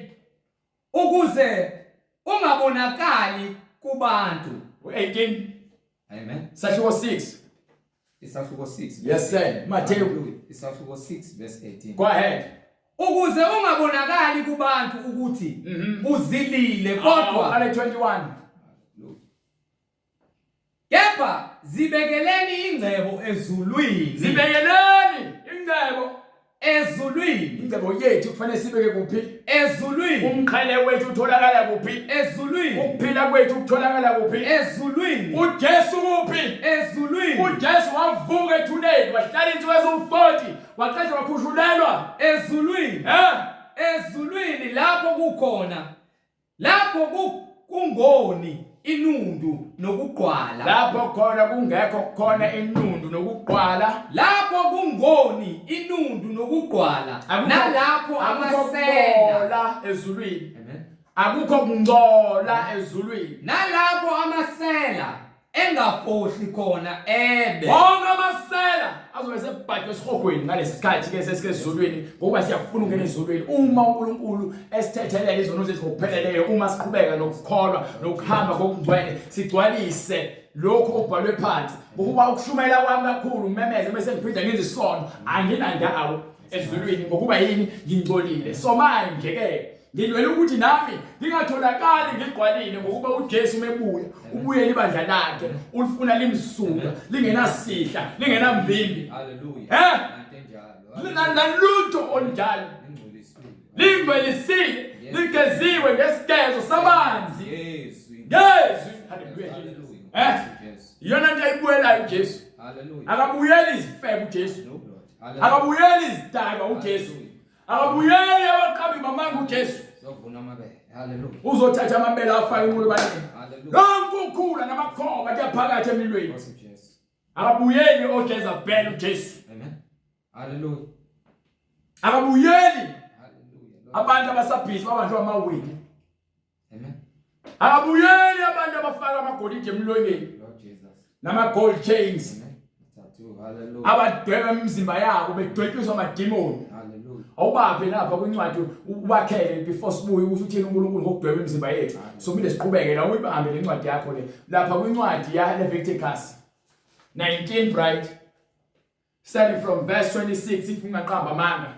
Ukuze ungabonakali kubantu. U18 Amen. Sahluko 6. Isahluko 6. Yes sir. Matthew. Isahluko 6 verse 18. Go ahead. Ukuze ungabonakali kubantu ukuthi uzilile kodwa Qale 21. Kepha zibekeleni ingcebo ezulwini. Zibekeleni ingcebo ezulwini. Ingcebo yethu kufanele sibeke kuphi? Ezulwini. Umqhele wethu utholakala kuphi? Ezulwini. Ukuphila kwethu kutholakala kuphi? Ezulwini. uJesu kuphi? Ezulwini. uJesu wavuka ethuneni wahlala insuku eziwu-40 waqeda wakhushulelwa Ezulwini. Eh? Ezulwini lapho kukhona Lapho kungoni inundu nokugqwala. Lapho khona kungekho khona inundu nokugqwala. Lapho kungoni inundu nokugqwala. Nalapho amasela ezulwini. Amen. Akukho kungcola ezulwini. Nalapho amasela engafohli khona ebe wonke amasela azobe sebhajwe esihogweni ngalesikhathi ke sesike ezulwini ngokuba siyafuna ukungena ezulwini uma uNkulunkulu esithethelela izono zethu ngokupheleleyo uma siqhubeka nokukholwa nokuhamba ngokungcwele sigcwalise lokhu okubhalwe phansi ngokuba ukushumayela kwami kakhulu ngimemeze bese ngiphinda ngenze isono anginandawo ezulwini ngokuba yini ngingcolile so manje ke Ngilwela ukuthi nami ngingatholakali ngigqwalile ngokuba uJesu mebuya ubuyela ibandla lakhe ulifuna limsuka lingenasihla lingenambimbi. Hallelujah. Eh? Nalutho olunjalo. Lingcwelisile, ligeziwe ngesigezo samanzi. Yezwi. Ngezwi. Hallelujah. Eh? Iyona nto ayibuyelayo uJesu. Hallelujah. Akabuyeli izifebe uJesu. Akabuyeli izidakwa uJesu. Akabuyeli abaqambi bamanga uJesu. Uzovuna amabele. Hallelujah. Uzothatha amabele afake enqolobaneni. Hallelujah. Lonke ukhula namakhoba kuyaphakathi emlilweni. Nkosi Jesu. Akabuyeli oJezebel uJesu. Amen. Hallelujah. Akabuyeli Hallelujah. abantu abasabhizi babanjwe amawindi. Amen. Akabuyeli abantu abafaka amagolide emlonyeni Lord Jesus. nama gold chains. Amen. Tattoo. Hallelujah. Abadweba imizimba yabo bedwetshwiswa amadimoni. Hallelujah. Awubaphe lapha kwincwadi ubakhele before sibuye ukuthi uthini uNkulunkulu ngokudweba imizimba yethu. So kumele siqhubeke la uyibambe le ncwadi yakho le. Lapha kwincwadi ya Leviticus 19 bright starting from verse 26 if ungaqamba amanga.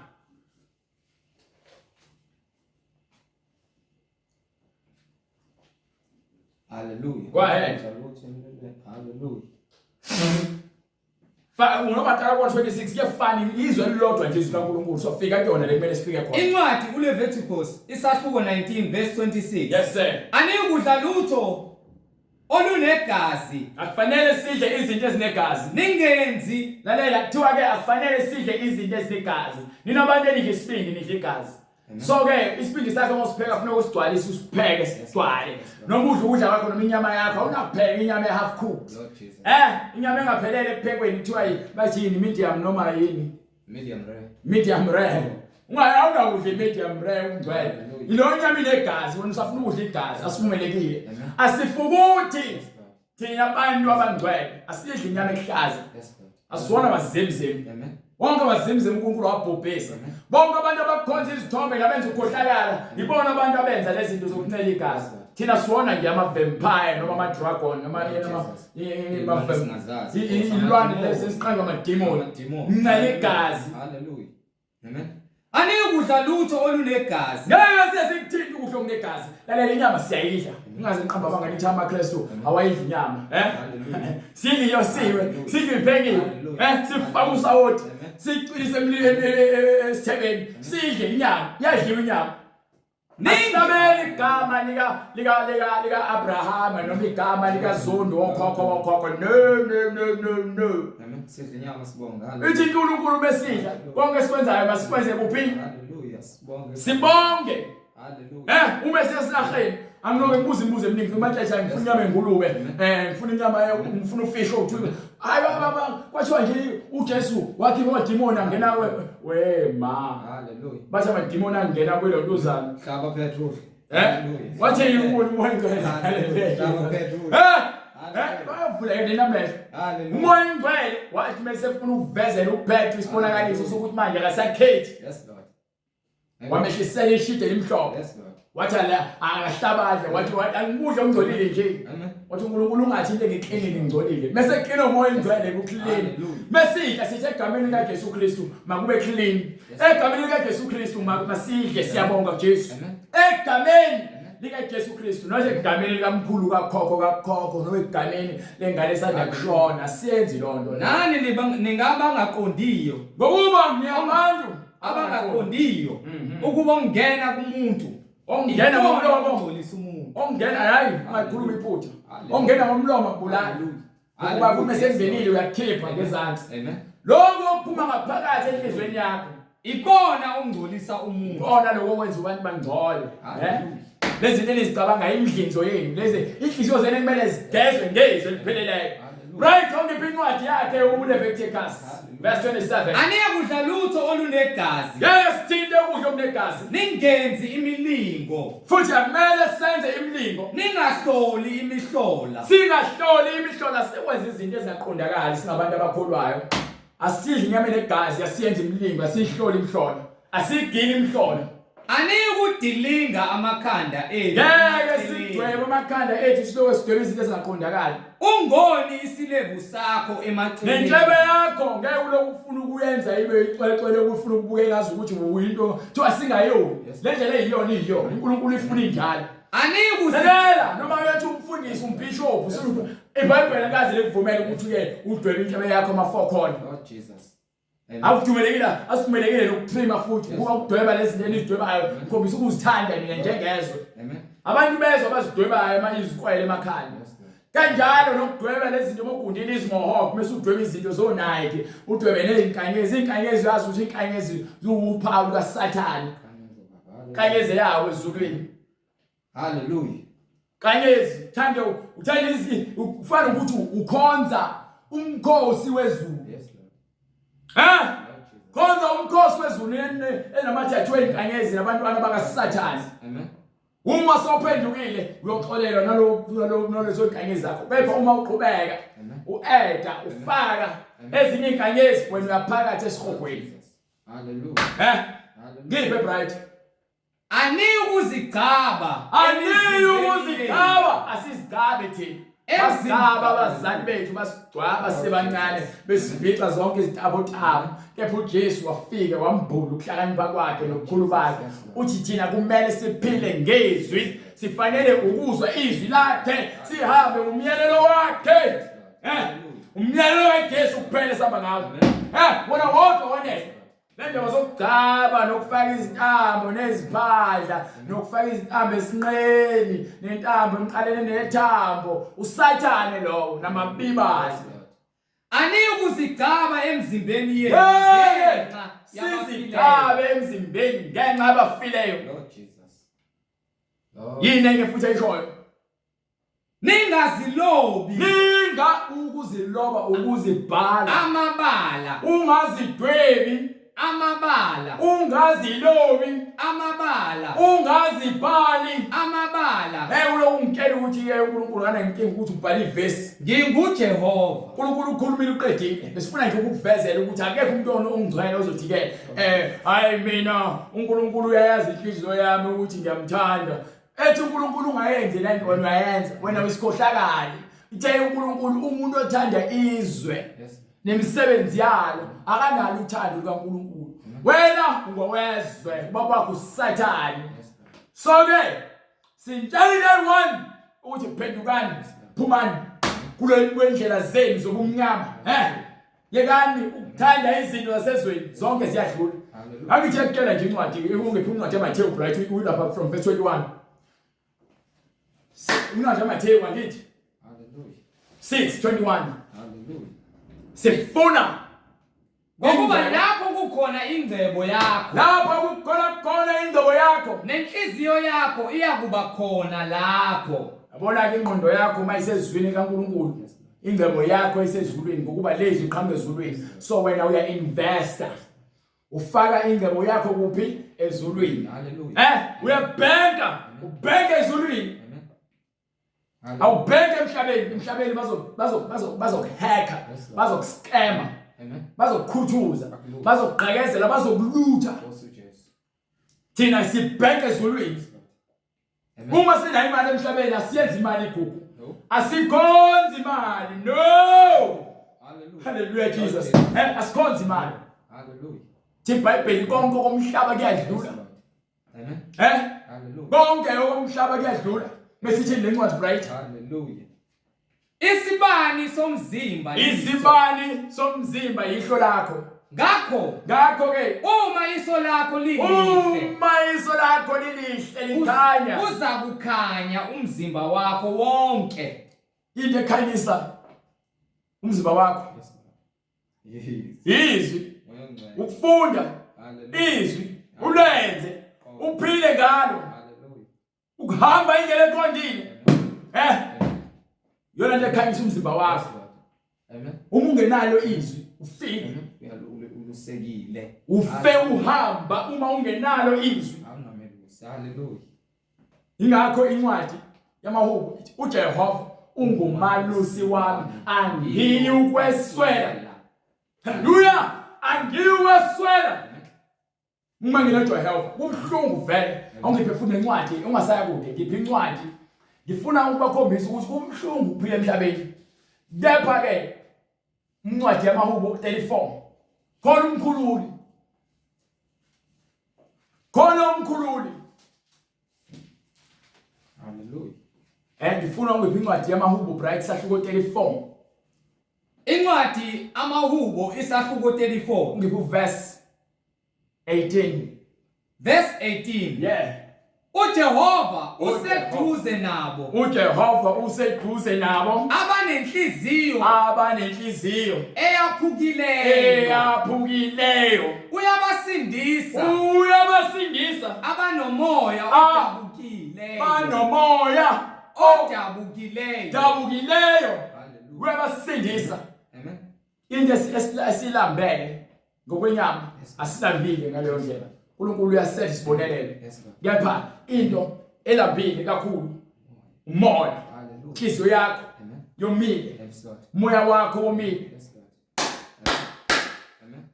Hallelujah. Go ahead. Hallelujah. Fa noma qala ku 26 kuyafana izwe elilodwa nje izwi kaNkulunkulu so fika kuyona le kumele sifike khona. Incwadi uLeviticus isahluko 19 verse 26. Yes sir. Aniyikudla lutho olunegazi. Akufanele sidle izinto ezinegazi. Ningenzi. Lalela kuthiwa ke akufanele sidle izinto ezinegazi. Nina abantu enidla isibindi nidla igazi. So ke isibindi sakho uma usipheka funeka usigcwalise usipheke sigcwale. Noma udla ukudla kwakho noma inyama yakho awunakupheka inyama e-half cooked. Lord Jesus. Eh, inyama engaphelele ekuphekweni kuthiwa bathi yini medium noma yini? Medium rare. Medium rare. Ungayawuna kudla medium rare ungcwele. Ilo nyama inegazi wena usafuna ukudla igazi asivumelekile. Asifukuthi thina abantu abangcwele asidli inyama ehlaza. Asiwona abazemzemi. Wonke abazemzemi uNkulunkulu wabhubhisa. Bonke abantu abakhonza izithombe labenza ukukhohlakala ibona abantu abenza lezi zinto zokuncela igazi. Thina siwona nje ama vampire noma ama dragon noma ilwane lezi esiqanjwa amademoni. Ncela igazi. Hallelujah. Amen. Anikudla lutho olunegazi. Ngeke size sikuthinte ukudla okunegazi. Lalela inyama siyayidla. Ungaze ngiqamba abangani nithi amaKristu awayidli inyama, eh? Sidle iyosiwe, sidle iphekiwe, eh? Sifake usawoti, sicwilise emlilweni esithebeni, sidle inyama, iyadliwa inyama. Ningameli igama lika lika lika lika Abrahama noma igama lika Zondo wokhokho wokhokho. No no no no no. Amen. Sidla inyama sibonga. Ithi uNkulunkulu besidla konke esikwenzayo masikwenze kuphi? Hallelujah. Sibonge. Sibonge. Hallelujah. Eh uma sesilarheni anginoke ngibuza imibuzo eminingi umatshetsha ngifuna inyama engulube eh ngifuna inyama ngifuna ufish othu hayi baba kwathiwa nje uJesu wakhipha amadimoni angena we ma Hallelujah. bathi amadimoni angena kwelontuzana Hlaba petrol. eh wathi uNkulunkulu umoya ingcwele Hlaba petrol. eh eh bayavula yena namehlo Hallelujah. umoya ingcwele wathi mase efuna ukuvezela uPetru isibonakaliso sokuthi manje akasakhethi Yes Lord. Amen. wamehlisela ishide elimhlophe Yes Lord. wathi ala akahlabadle wathi wathi angikudla okungcolile nje Amen. wathi uNkulunkulu ungathi into engiklinile ngingcolile mase klina umoya ingcwele ku clean Hallelujah. mesidla sithi egameni likaJesu Kristu makube clean egameni likaJesu Kristu masidle siyabonga Jesu Amen. egameni likaJesu Kristu noma egameni likamkhulu kakhokho kakhokho noma egameni lengane esanda kushona siyenzi lonto na Nani ningabangaqondiyo ngokuba niyabantu abangaqondiyo ukuba ungena kumuntu ongena ngomlomo ongcolisa umuntu. ongena hayi ungakhuluma iphutha Hallelujah. ongena ngomlomo akubulali Hallelujah. ngokuba Hallelujah. kume sengenile uyakhipha ngezansi Amen. lokho okuphuma ngaphakathi enhliziyweni yakho Ikona ongcolisa umuntu. kona lokho okwenza abantu bangcole eh Hallelujah. lezi zinto enizicabanga imidlinzo yenu lezi inhliziyo zenu kumele zigezwe ngezwi elipheleleyo Hallelujah. right ongiphi incwadi yakhe uLeviticus verse 27 Aniyakudla lutho olunegazi. ngeke sithinte ukudla okunegazi Ningenzi imilingo. futhi akumele senze imilingo Ningahloli imihlola. singahloli imihlola sikwenza izinto ezingaqondakali singabantu abakholwayo asidli inyama enegazi asiyenze imilingo asiyihloli imihlola asiyigili imihlola Aniyikudilinga amakhanda enu. ngeke sidwebe amakhanda ethu siloke sidwebe izinto ezingaqondakali Ungoni isilevu sakho emaceleni. nentshebe yakho ngeke uloku ufuna ukuyenza ibe icwecwele ukufuna ukubukeka ngazi ukuthi uyinto kuthiwa singayoni le ndlela eyiyona iyiyona uNkulunkulu ifuna injalo Aniyikuzi lalela noma uyathi umfundisi umbhishophu iBhayibheli akaze likuvumele ukuthi uye udwebe intshebe yakho ama-four corner Lord Jesus. Amen. Akuvumelekile, asivumelekile nokutrima futhi ukuba ukudweba lezi zinto enizidwebayo ukhombisa ukuzithanda nina njengezwe. Amen. Abantu bezwe abazidwebayo ema izikwele emakhanda. Yes, Lord. Kanjalo nokudweba lezi zinto mogundile izimohawk mase udweba izinto zo Nike, udwebe nezinkanyezi, izinkanyezi uyazi ukuthi inkanyezi ziwuphawu lukaSathane. Nkanyezi yawo ezulwini. Hallelujah. Nkanyezi, thande uthanda izi ufana ukuthi ukhonza umkhosi wezulu. Yes, Lord. Eh? Lord Jesus. Khonza umkhosi wezulu enamathathu ezinkanyezi nabantwana bakaSathane. Amen. Uma sophendukile uyoxolelwa nalo nalo nalezo zinkanyezi zakho. Kepha uma uqhubeka Amen. ueda ufaka ezinye izinkanyezi wena uyaphakathi esihogweni. Jesus. Hallelujah. Eh? Hallelujah. Ngiphe bright. Aniyukuzigcaba. Aniyi ukuzigcaba, asizigcabe thina. Basigcaba abazali bethu basigcwaba sibancane besibhixa zonke izintabotabo kepha uJesu wafika wambula ukuhlakanipha kwakhe nobukhulu bakhe uthi thina kumele siphile ngezwi sifanele ukuzwa izwi lakhe sihambe ngomyalelo wakhe eh umyalelo kaJesu kuphela sihamba ngawo eh wona wodwa wanele Le ndaba zokugcaba nokufaka izintambo neziphadla nokufaka izintambo esinqeni nentambo emqaleni nethambo usathane lowo namabibazi Aniyukuzigcaba emzimbeni yenu. Ngeke ngenxa yabafileyo. sizigcabe emzimbeni ngenxa yabafileyo Lord Jesus. Lord. yini enye futhi ayishoyo Ningazilobi ninga ukuziloba ukuzibhala amabala ungazidwebi Amabala. Ungazilobi. Amabala. Ungazibhali. Amabala. Hey uloku ungitshela ukuthi ke uNkulunkulu anenkinga ukuthi ubhale ivesi. NginguJehova. uNkulunkulu ukhulumile uqedile. Besifuna nje ukukuvezela ukuthi akekho umuntu ongcwele ozothi ke hayi mina uNkulunkulu uyayazi inhliziyo yami ukuthi ngiyamthanda. Ethi uNkulunkulu ungayenzi le nto wena uyayenza. Wena uyisikhohlakali. Ithe uNkulunkulu umuntu othanda izwe nemisebenzi yalo akanalo uthando lukaNkulunkulu. Wena ungowezwe, ubaba wakho uSathane. So ke sintshelile one ukuthi phendukani, phumani kule kwendlela zenu zobumnyama. Yekani ukuthanda izinto zasezweni, zonke ziyadlula. Angithi yakutshela nje incwadi, ungephi incwadi yaMathewu Bright, uyilapha from verse 21. Incwadi yaMathewu angithi Hallelujah. 6:21. Hallelujah. Sifuna Ngokuba lapho kukhona ingcebo yakho, lapho kukhona khona ingcebo yakho, nenhliziyo yakho iyakuba khona lapho. Yabona ke ingqondo yakho mayisezwini kaNkulunkulu, ingcebo yakho isezulwini, ngokuba lezi iqhamuka ezulwini. So wena uya investa, ufaka ingcebo yakho kuphi? Ezulwini. Hallelujah. Uyabhenka, ubhenka ezulwini. Amen. Awubhenke emhlabeni, emhlabeni bazokuhacka, bazokuscama, bazokukhuthuza, bazokugqekezela, bazokulutha. Thina sibhenke ezulwini. Uma sinayo imali emhlabeni asiyenzi imali igugu. Asikhonzi imali. No. Hallelujah. Hallelujah Jesus. Asikhonzi imali. Hallelujah. IBhayibheli konke komhlaba kuyadlula. Amen. Hallelujah. Konke okomhlaba kuyadlula. Besithi le ncwadi Bright. Hallelujah. Isibani somzimba. Isibani somzimba yihlo lakho. Ngakho ke uma iso lakho lilihle, uma iso lakho lilihle likhanya, uza kukhanya umzimba wakho wonke. Into ekhanyisa umzimba wakho. Yes. Izwi. Ukufunda izwi, ulenze, uphile ngalo. Ukuhamba indlela eqondile. Yona nto ekhanyisa umzimba wakho. Amen. Uma ungenalo izwi, ufile. Ulusekile. Ufe uhamba uma ungenalo izwi. Awunamelusi. Hallelujah. Ingakho incwadi yamaHubo ithi uJehova ungumalusi wami, angiyukweswela. Hallelujah! Angiyukweswela. Uma nginoJehova kubuhlungu vele. Awungiphe futhi nencwadi, ungasaya kude, ngiphe incwadi. Ngifuna ukubakhombisa ukuthi kubuhlungu ukuphila emhlabeni. Kepha ke incwadi yamaHubo 34 khona umkhululi. Khona umkhululi. Hallelujah. Ngifuna ungiphe incwadi yamaHubo Bright sahluko 34. Incwadi amaHubo isahluko 34. Ungiphe verse 18. Verse 18. Yeah. uJehova useduze nabo. uJehova useduze nabo. Abanenhliziyo. Abanenhliziyo. Eyaphukileyo. Eyaphukileyo. Uyabasindisa. Uyabasindisa. Abanomoya odabukileyo. Banomoya odabukileyo. Dabukileyo. Uyabasindisa. Amen. Into esilambele ngokwenyama asilambile ngaleyo ndlela. uNkulunkulu uyasetha isibonelelo. Kepha into elambile kakhulu umoya. Inhliziyo yakho yomile. Umoya wakho womile.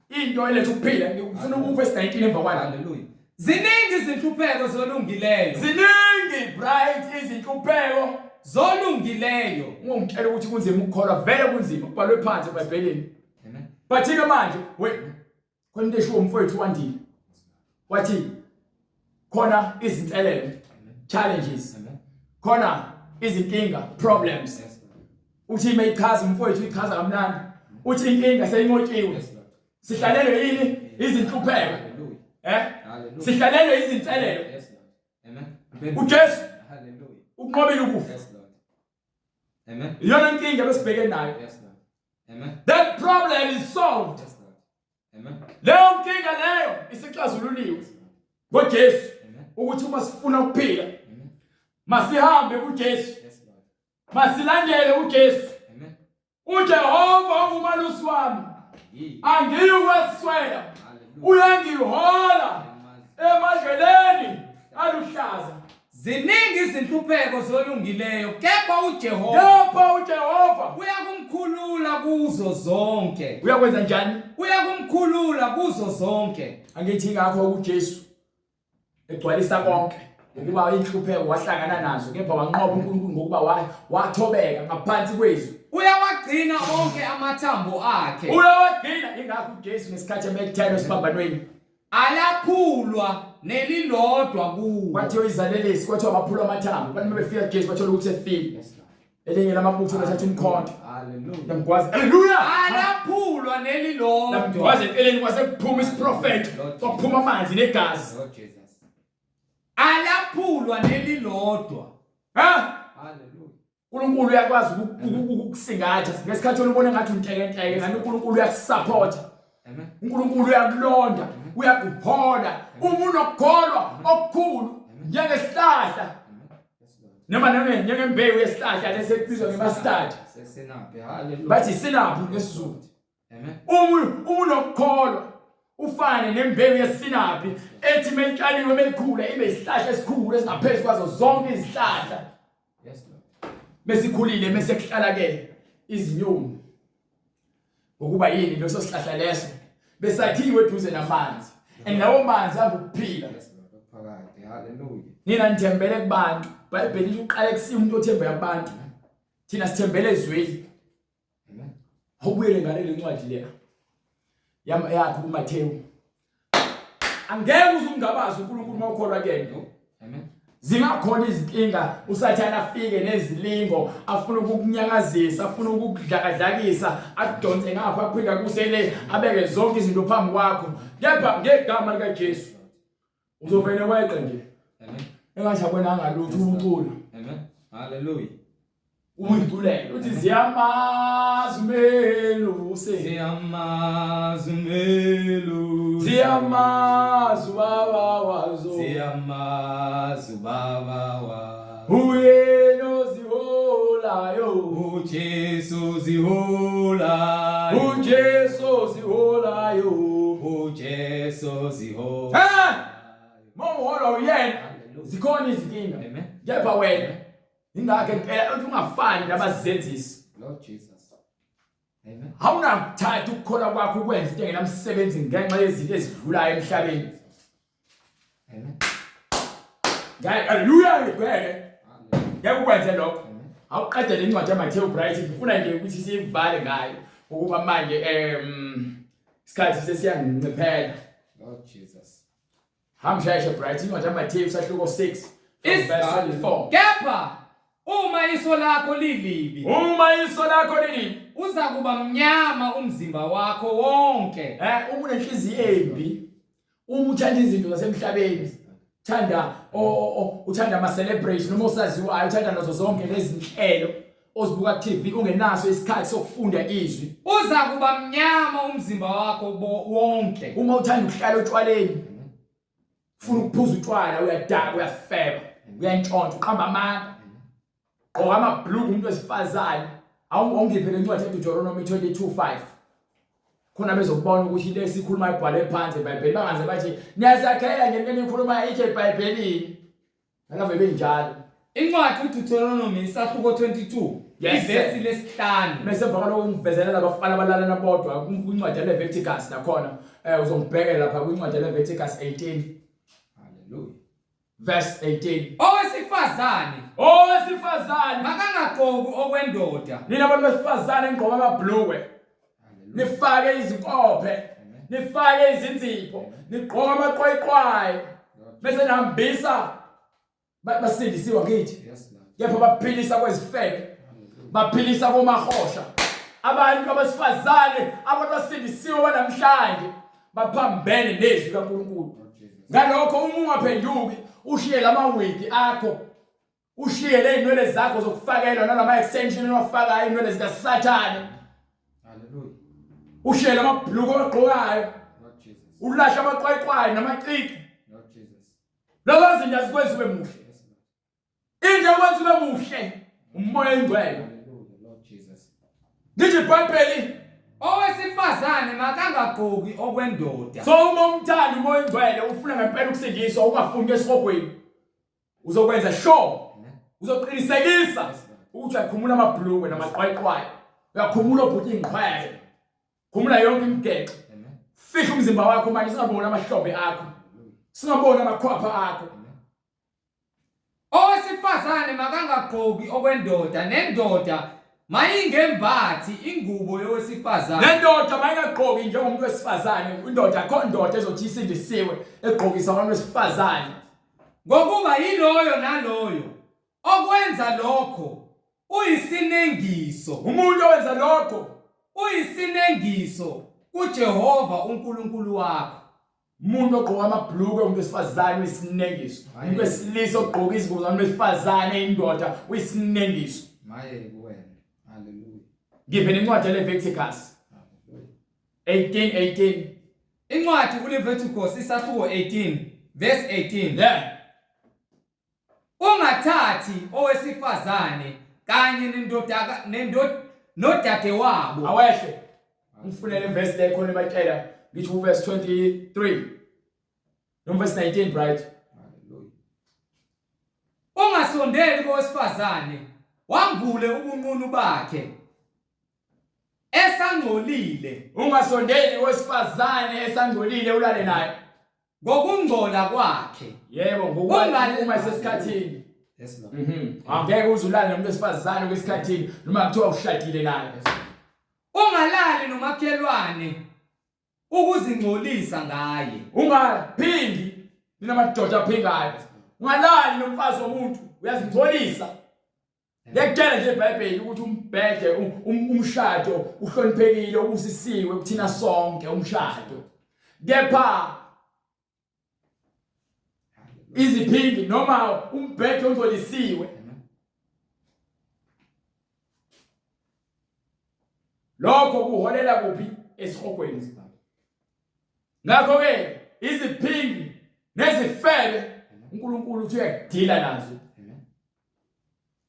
Into eletha ukuphila. Ngifuna ukuverse 19 emva kwala. Hallelujah. Ziningi izinhlupheko zolungileyo. Ziningi Bright izinhlupheko zolungileyo. Ungitshela ukuthi kunzima ukukholwa, vele kunzima, kubhalwe phansi eBhayibhelini. Amen. But ke manje we khona into eshiwo umfowethu wandile. Wathi khona izinselelo, challenges. Khona izinkinga, problems. Uthi mayichaza umfowethu ichaza kamnandi. Uthi inkinga seyinqotshiwe. Sihlalelwe yini? Izinhlupheko. Sihlalelwe izinselelo. Amen. uJesu Hallelujah. ukunqobile ukufa. Yes Lord. Amen. Iyona inkinga besibheke nayo. Yes Lord. Amen. That problem is solved. Yes Lord. Amen. Leyo nkinga leyo isixazululiwe ngoJesu. Ukuthi uma sifuna ukuphila masihambe kuJesu. Yes Lord. Masilandele uJesu. Amen. uJehova ungumalusi wami. Angiyukweswela. Uyangihola emadleleni aluhlaza. Ziningi izinhlupheko zolungileyo, kepha uJehova Kepha uJehova uyakumkhulula kuzo zonke. Uyakwenza njani? Uyakumkhulula kuzo zonke. Angithi ngakho uJesu egcwalisa konke ngokuba inhlupheko wahlangana nazo kepha wanqoba uNkulunkulu ngokuba wathobeka ngaphansi kwezwi. Uyawagcina onke amathambo akhe. Uyawagcina ingakho uJesu ngesikhathi emethelo esiphambanweni alaphulwa nelilodwa kuwo. Kwathiwa izalelesi kwathiwa baphulwa amathambo abantu bebefika kuJesu bathola ukuthi efile. Elinye lamabutho lathatha umkhonto. Hallelujah. Lamgwaza. Hallelujah. Alaphulwa nelilodwa. Lamgwaza eceleni kwase kuphuma isiprofetho. Kwaphuma amanzi negazi. Lord Jesus. Alaphulwa nelilodwa. Ha? Hallelujah. uNkulunkulu uyakwazi ukukusingatha ngesikhathi olubona ngathi untekenteke ngani uNkulunkulu uyakusupporta. Amen. uNkulunkulu uyakulonda, uyakuhola. Uma unokukholwa okukhulu njengesihlahla noma njengembewu yesihlahla lesekubizwa ngemastard. Sesinaphi. Hallelujah. Bathi isinaphi ngesiZulu. Amen. Uma unokukholwa ufane nembewu yesinaphi ethi meyitshaliwe meyikhula ibe isihlahla esikhulu esingaphezu kwazo zonke izihlahla. Yes Lord. Mesikhulile mese kuhlala ke izinyoni. Ngokuba yini leso sihlahla leso besakhiwe eduze namanzi and lawo manzi angukuphila. Yes Lord. Okuphakade. Hallelujah. Nina nithembele kubantu. IBhayibheli lithi uqale kusiya umuntu othembela kubantu. Thina sithembele ezweni. Amen. Awubuyele ngale le ncwadi leya. Yam yakho kuMathewu. Angeke uze umngabaze uNkulunkulu uma ukholwa kuyena. Amen. Zingakhona izinkinga uSathane afike nezilingo afuna ukukunyakazisa afuna ukukudlakadlakisa akudonse ngapha aphinda kusele abeke zonke izinto phambi kwakho kepha ngegama likaJesu uzovele weqe nje. Amen. Engathi abonanga lutho ubucula. Amen. Hallelujah. Uyiculela uthi ziyamazi umelusi. Ziyamazi umelusi. Ziyamazi ubaba wazo. Ziyamazi ubaba wazo. Uyena oziholayo. uJesu ziholayo. uJesu oziholayo. uJesu ziholayo. Eh! Mawuholwa uyena. Zikhona izinkinga. Amen. Kepha wena ingakho impela uthi ungafani nabazenzisi. Lord Jesus. Amen. Awunakuthatha ukukholwa kwakho ukwenza into engenamsebenzi ngenxa yezinto ezidlulayo emhlabeni. Amen. Ngeke haleluya ngeke. Hallelujah. Ngeke ukwenze lokho. Amen. Awuqedele incwadi yaMathewu Bright ngifuna nje ukuthi siyivale ngayo ukuba manje isikhathi sesiyanginciphela. Lord Jesus. Hamsheshe Bright incwadi yaMathewu sahluko 6 verse 24. Kepha uma iso lakho lilibi, Uma iso lakho lilibi, uza kuba mnyama umzimba wakho wonke. Uma unenhliziyo embi, uma uthanda izinto zasemhlabeni, thanda uthanda ama celebration noma osaziwayo, uthanda nazo zonke lezi zinhlelo ozibuka ku TV ungenaso isikhathi sokufunda izwi. Uza kuba mnyama umzimba wakho wonke. Uma uthanda ukuhlala otshwaleni, ufuna ukuphuza utshwala, uyadaka, uyafeba, uyantshontsha, uqamba amanga. Gqoka amabhluku umuntu wesifazane. Awungiphe le ncwadi eDeuteronomy 22:5. Khona bezokubona ukuthi into esikhuluma ibhalwe phansi eBhayibhelini, bangaze bathi niyazakhela nje into enikhuluma ithi eBhayibhelini. Nalave benjalo. Incwadi uDeuteronomy isahluko 22 Yes, sir. ivesi lesihlanu. Bese emva kwaloko ngivezela labafana abalalana bodwa kwincwadi yeLeviticus nakhona uzongibhekela lapha kwincwadi yeLeviticus 18. Hallelujah. Verse 18. Owesifazane Owesifazane makangagqoki okwendoda. Nina abantu besifazane nigqoka amabhlukwe. Nifake izinkophe, nifake izinzipho, nigqoka amaqwayiqwayi. Bese nihambisa basindisiwa ngithi. Yes, Lord. Kepha baphilisa kwezifebe. Baphilisa komahosha. Abantu abesifazane abantu basindisiwe banamhlanje baphambene nezwi kaNkulunkulu. Ngalokho uma ungaphenduki ushiye lamawigi akho, ushiye lezinwele zakho zokufakelwa nalama extension owafakayo inwele zikaSathane. Hallelujah. Ushiye lamabhluku owagqokayo. Lord Jesus. Ulahle amaqwayiqwayi namacici. Lord Jesus. Lezo zinto azikwenzi ube muhle. Yes, Lord. Into ekwenza ube muhle umoya oyingcwele. Hallelujah, Lord Jesus. Ngithi iBhayibheli Owesifazane Owesifazane makangagqoki okwendoda. So uma umthanda uMoya oNgcwele ufuna ngempela ukusindiswa ungafuni esihogweni uzokwenza sure uzoqinisekisa ukuthi uyakhumula amabhulukwe namaqwayiqwayi uyakhumula obhuti ingqwele khumula yonke imigexo fihla umzimba wakho manje singaboni amahlombe akho singaboni amakhwapha akho. Owesifazane makangagqoki okwendoda, nendoda mayingembathi ingubo yowesifazane. Nendoda mayingagqoki njengomuntu wesifazane, indoda akho ndoda ezothi isindisiwe egqokisa abantu wesifazane. Ngokuba yiloyo naloyo okwenza lokho uyisinengiso. Umuntu owenza lokho uyisinengiso kuJehova uNkulunkulu wakho. Umuntu ogqoka amabhulukwe umuntu wesifazane uyisinengiso. Umuntu wesilisa ogqoka izingubo zabantu besifazane indoda uyisinengiso. Maye kuwena. Hallelujah. Ngiphe nencwadi yeLeviticus 18:18. Incwadi kuLeviticus isahluko 18 verse 18. Yeah. Ungathathi owesifazane kanye nendodaka nendod nodadewabo. Awehle. Ngifunele verse le khona ebatshela ngithi uverse 23. Noma verse 19 bright. Hallelujah. Ungasondeli kowesifazane wambule ubunqunu bakhe esangcolile. Ungasondeli kowesifazane esangcolile ulale naye. Ngokungcola kwakhe. Yebo, ngokuba uma esesikhathini. Yes Lord. Mhm. Angeke uze ulale nomuntu wesifazane kwesikhathini noma kuthiwa ushadile naye. Ungalali nomakhelwane ukuzingcolisa ngaye. Ungaphingi nina madoda aphingayo. Ungalali nomfazi womuntu uyazingcolisa. Ngiyakutshela nje iBhayibheli ukuthi umbhede umshado uhloniphekile ubusisiwe kuthina sonke umshado. Kepha iziphingi noma umbhede ongcolisiwe lokho kuholela kuphi esihogweni. Ngakho ke iziphingi nezifebe uNkulunkulu uthi uyakudila nazo.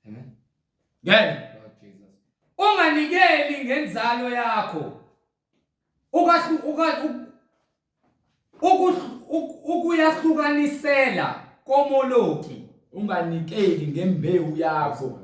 Amen. Ngeke. Lord Jesus. Unganikeli ngenzalo yakho. Ukahlu uka ukuyahlukanisela komoloki. Unganikeli ngembewu yakho.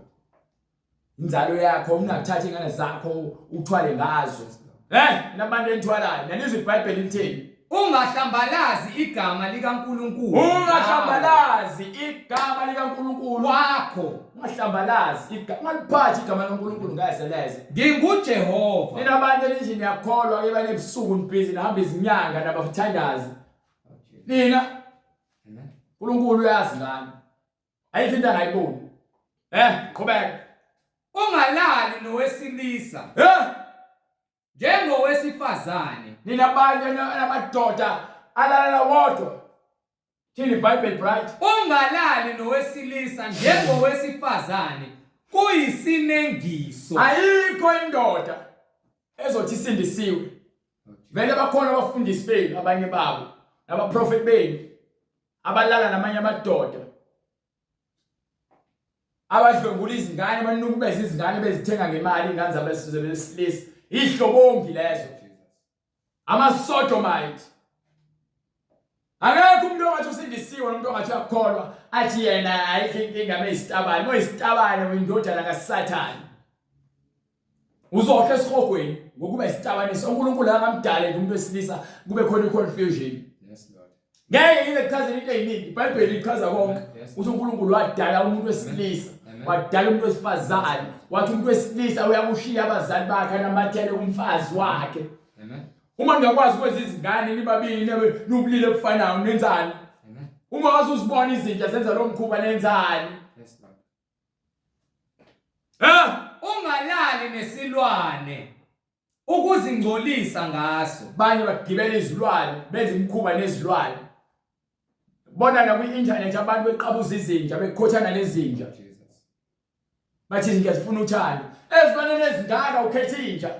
Inzalo yakho ungathatha ingane zakho uthwale ngazo. Eh, nabantu enithwalayo, nanizwa iBhayibheli lithini? Ungahlambalazi igama likaNkulunkulu. Ungahlambalazi igama likaNkulunkulu wakho. Ungahlambalazi igama, ungaliphathi igama likaNkulunkulu ngeze leze. NginguJehova. Nina abantu enithi niyakholwa ke bane ebusuku nibhizi nihamba izinyanga nabathandazi. Nina uNkulunkulu uyazi ngani. Ayikho into angayiboni. Eh, qhubeka. Ungalali nowesilisa. Eh? Njengowesifazane. Nina bantu namadoda alalala wodwa. Thini iBhayibheli bright? Ungalali nowesilisa njengowesifazane kuyisinengiso. Ayikho indoda ezothi isindisiwe. Vele bakhona abafundisi benu abanye babo nabaprofeti benu abalala namanye amadoda abadlwengula izingane banukubeza izingane bezithenga ngemali ingane zabesize besilisa ihlobongi lezo ama-sodomite akekho umuntu ongathi usindisiwe nomuntu ongathi uyakholwa athi yena ayikho inkinga meyisitabane moyisitabane uyindodana kasathane uzohla esihogweni ngokuba isitabaniso uNkulunkulu angamdale nje umuntu wesilisa kube khona i-confusion Yes Lord. ngeke ngize kuchazele into eziningi iBhayibheli lichaza konke Yes. ukuthi uNkulunkulu wadala umuntu wesilisa Amen. wadala umuntu wesifazane wathi umuntu wesilisa uyakushiya abazali bakhe anamathele kumfazi wakhe Amen. uma ningakwazi ukwenza izingane nibabili nibe nobulili obufanayo nenzani Amen. uma wazi uzibona izinja zenza lo mkhuba nenzani Yes Lord. Eh? Ungalali nesilwane ukuzingcolisa ngaso. Banye bagibela izilwane benza imikhuba nezilwane. Bona na kwi-internet abantu beqabuza izinja bekhothana nezinja. Jesus. Bathi izinja zifuna uthando. Ezilwaneni ezingaka ukhetha inja.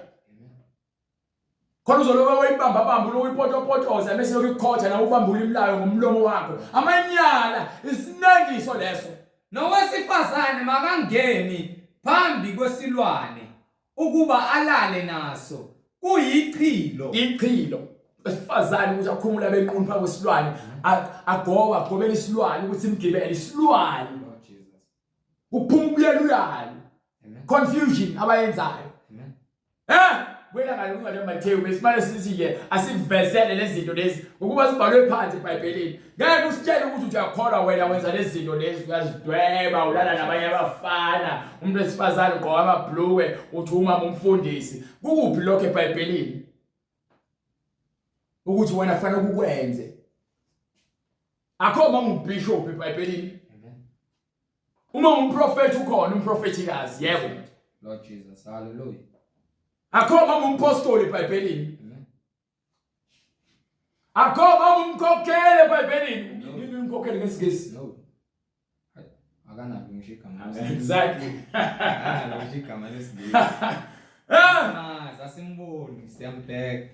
Khona uzolobe wayibamba bamba uloku ipotopotoza bese lokhu ikukhotha nawe ubamba ulimi layo ngomlomo wakho. Amanyala isinengiso leso. Nowesifazane makangemi phambi kwesilwane ukuba alale naso. Kuyichilo. Ichilo. Esifazane ukuthi akhumula benqunu phambi kwesilwane, agoba agobela isilwane ukuthi imgibele isilwane. Kuphuma ubuyeluyalo. Confusion abayenzayo. Eh, wena ngale incwadi kaMathewu besimane sithi ke asikuvezele lezi zinto lezi ngokuba zibhalwe phansi eBhayibhelini. Ngeke usitshele ukuthi uyakholwa wena wenza lezi zinto lezi uyazidweba ulala nabanye abafana umuntu wesifazane ugqoka amabhluwe uthi umama umfundisi. Kukuphi lokho eBhayibhelini? Ukuthi wena fanele ukukwenze. Akho uma ungubishop eBhayibhelini. Uma ungumprofethi ukhona umprofethikazi yebo. Lord Jesus, hallelujah. Akho uma ungumpostoli eBhayibhelini. Akho uma ungumkhokheli eBhayibhelini. Yini umkhokheli ngesiNgisi? No. Akanalo ngisho igama. Exactly. Akanalo ngisho igama lesiNgisi. Ah, sasimboni siyambheka.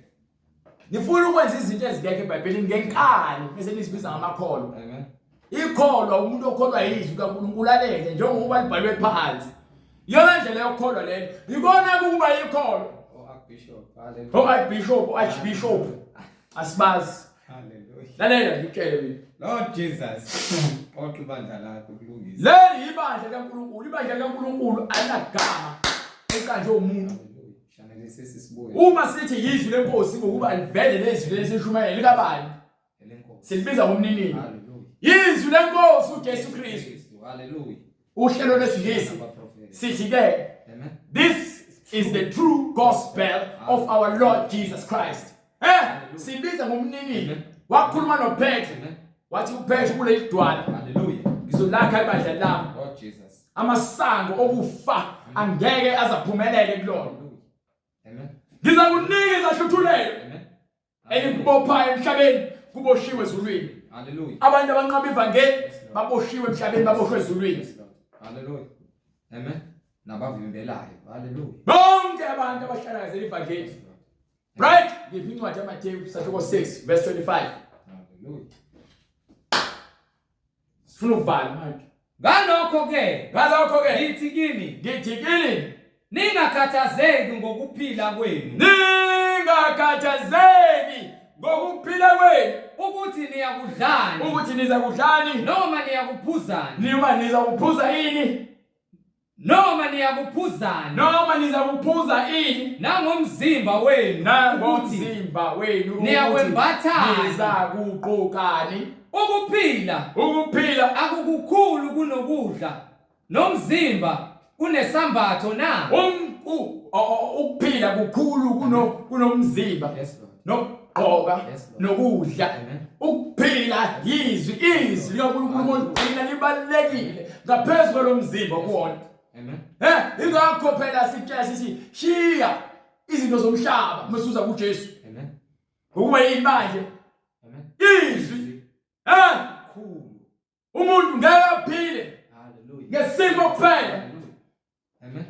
Nifuna ukwenza izinto ezingekho eBhayibhelini ngenkani bese nizibiza ngamakholwa. Amen. Ikholwa umuntu okholwa yizwi kaNkulunkulu alenze njengoba libhalwe phansi. Iyona ndlela yokukholwa leyo. Ikona ukuba ikholwa. O-Archbishop. Hallelujah. O-Archbishop, o-Archbishop. Asibazi. Hallelujah. Lalela ngikutshele mina. Lord Jesus. Qoqa ibandla lakho kulungise. Leli ibandla likaNkulunkulu, ibandla likaNkulunkulu alinagama eqanjwe umuntu. Hallelujah. Shanele sesibuye. Uma sithi yizwi lenkosi ngokuba livele lezwi lesishumayela likabani? Elenkosi. Silibiza ngomninini. Hallelujah. Yizwi lenkosi uJesu Kristu. Hallelujah. Uhlelo lwesiNgisi Abaprofeti. sithi ke Amen. this is the true gospel of our Lord Jesus Christ. Eh, sibiza ngomninini. Wakhuluma noPetru. Amen. Wathi uPetru kuleli dwala Hallelujah. ngizolakha ibandla lami. Lord Jesus. Amasango okufa angeke azaphumelele kulona. Hallelujah. Amen. Ngizakunika izahluthulelo Amen. elikubophayo emhlabeni kuboshiwe ezulwini. Hallelujah. Abantu abanqaba ivangeli baboshiwe emhlabeni baboshwe ezulwini. Yes, Lord. Hallelujah. Amen. Nabavimbelayo. Hallelujah. Bonke abantu abahlakazela ivangeli. Yes, Lord. Right? Ngiphi incwadi yaMathewu sahluko 6 verse 25. Hallelujah. Sifuna ukuvala manje. Ngalokho ke Ngalokho ke ngithi kini ngithi kini ningakhathazeki ngokuphila kwenu ningakhathazeki ngokuphila kwenu ukuthi niyakudlani ukuthi niza kudlani noma niyakuphuzani noma niza kuphuza ini noma niyakuphuzani noma niza kuphuza ini nangomzimba wenu ukuthi nangomzimba wenu ukuthi Niyakwembathani. niza kugqokani ukuphila ukuphila akukukhulu kunokudla nomzimba kunesambatho na ukuphila kukhulu kunomzimba Yes, Lord. nokugqoka Yes, Lord. nokudla. Amen. Ukuphila yizwi, izwi likaNkulunkulu uma uligcina libalulekile ngaphezu kwalomzimba kuwona. Amen. Eh, ingakho phela sitshela sithi shiya izinto zomhlaba masuza kuJesu. Amen. Ngokuba yini manje? Amen. Izwi. Eh, Khulu. umuntu ngeke aphile Hallelujah. ngesimo kuphela Hallelujah. Amen.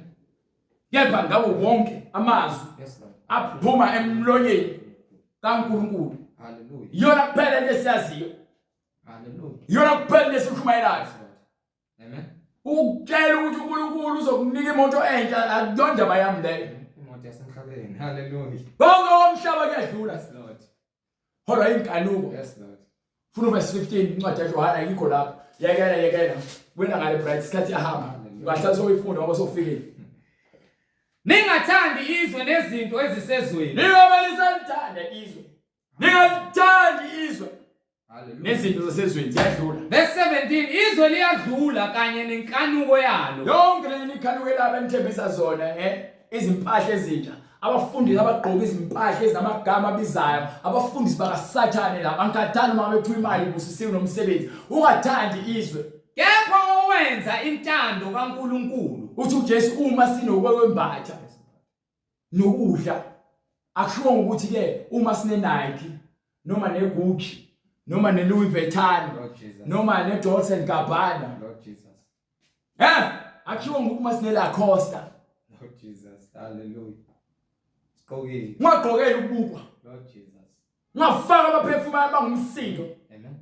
kepha ngawo wonke amazwi Yes, Lord. aphuma emlonyeni kaNkulunkulu. Hallelujah. Iyona kuphela into esiyaziyo. Hallelujah. Iyona kuphela into esishumayelayo. Yes, Lord. Amen. Ukutshela ukuthi uNkulunkulu uzokunika imoto entsha akuyona ndaba yami leyo. Imoto yasemhlabeni. Hallelujah. Konke komhlaba kuyadlula. Yes, Lord. Holwa inkanuko. Yes, Lord. Funa uverse 15 incwadi yaJohana ayikho lapho. Yekela yekela. Wena ngale bright isikhathi iyahamba. Ungahlala soyifunda ngoba sofikile. Ningathandi izwe nezinto ezisezweni. Ningabe lisalithanda izwe. Ningalithandi izwe. Hallelujah. Nezinto zasezweni ziyadlula. Verse 17 izwe liyadlula kanye nenkanuko yalo. Yonke le nikhanuke laba enithembisa zona izimpahla ezintsha. Abafundisi abagqoka izimpahla ezinamagama abizayo, abafundisi bakaSathane laba, angikhathali uma bethiwa imali ibusisiwe nomsebenzi. Ungathandi izwe. Kepha owenza intando kaNkulunkulu Uthi uJesu uma sinokwembatha nokudla akushiwo ukuthi ke uma sine Nike noma ne Gucci noma ne Louis Vuitton Lord Jesus. noma ne Dolce Gabbana Lord Jesus. akushiwo ngokuthi uma sine Lacoste Lord Jesus. Hallelujah. Siqokile. ungagqokeli ukubukwa Lord Jesus. ungafaka amaperfume abangumsindo Amen.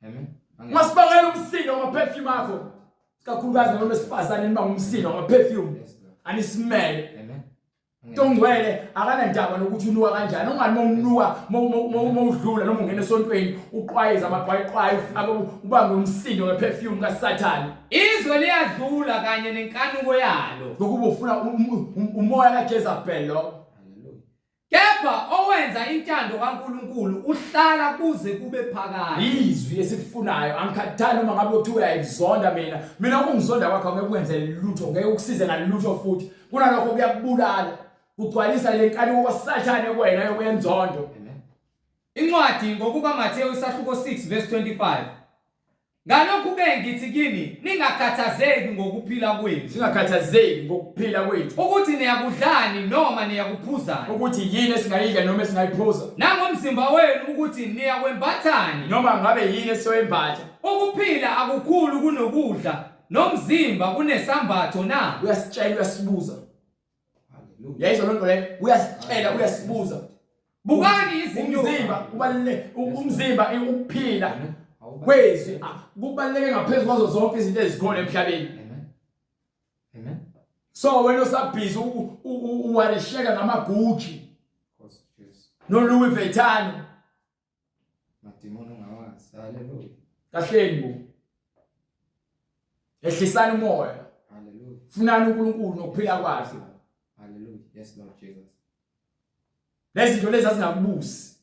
Amen. ungasibangela umsindo ngamaperfume akho ikakhulukazi noma besifazane niba ngumsindo ngamaperfume Yes, Lord. anisimele Amen. Ntongcwele akanandaba nokuthi unuka kanjani. Ungani mawunuka mawudlula noma ungena esontweni uqwayiza amaqwayiqwayi ufake ubange umsindo ngeperfume kaSathane. Izwe liyadlula kanye nenkanuko yalo. Ngokuba ufuna umoya kaJezebel lo. Kepha owenza intando kaNkulunkulu uhlala kuze kube phakade. Izwi esikufunayo angikhathali noma ngabe kuthiwa uyayizonda mina. Mina ukungizonda kwakho ngeke kwenze lutho, ngeke ukusize ngalutho futhi. Kunalokho kuyakubulala. Kugcwalisa le nkanuko kaSathane kuwena yokuyenzondo. Amen. Incwadi ngokukaMathewu isahluko 6 verse 25. Ngalokhu-ke ngithi kini, ningakhathazeki ngokuphila kwenu. Singakhathazeki ngokuphila kwethu. Ukuthi niyakudlani noma niyakuphuzani. Ukuthi yini esingayidla noma esingayiphuza. Nangomzimba wenu ukuthi niyakwembathani. Noma ngabe yini esiyoyembatha. Ukuphila akukhulu kunokudla, nomzimba kunesambatho na? Uyasitshela uyasibuza. Yayizwa loo nto leyo uyasitshela uyasibuza. Bukani izinyoka. Umzimba ubaluleke umzimba ukuphila kwezwi kubaluleke ngaphezu kwazo zonke izinto ezikhona emhlabeni. Amen. So wena osabhizi uwarisheka ngamaGucci no Louis Vuitton. Madimoni ongawazi. Hallelujah. Kahleni bo. Ehlisani umoya. Hallelujah. Funani uNkulunkulu nokuphila kwakhe. Hallelujah. Yes Lord Jesus. Lezi zinto lezi azingakubusi.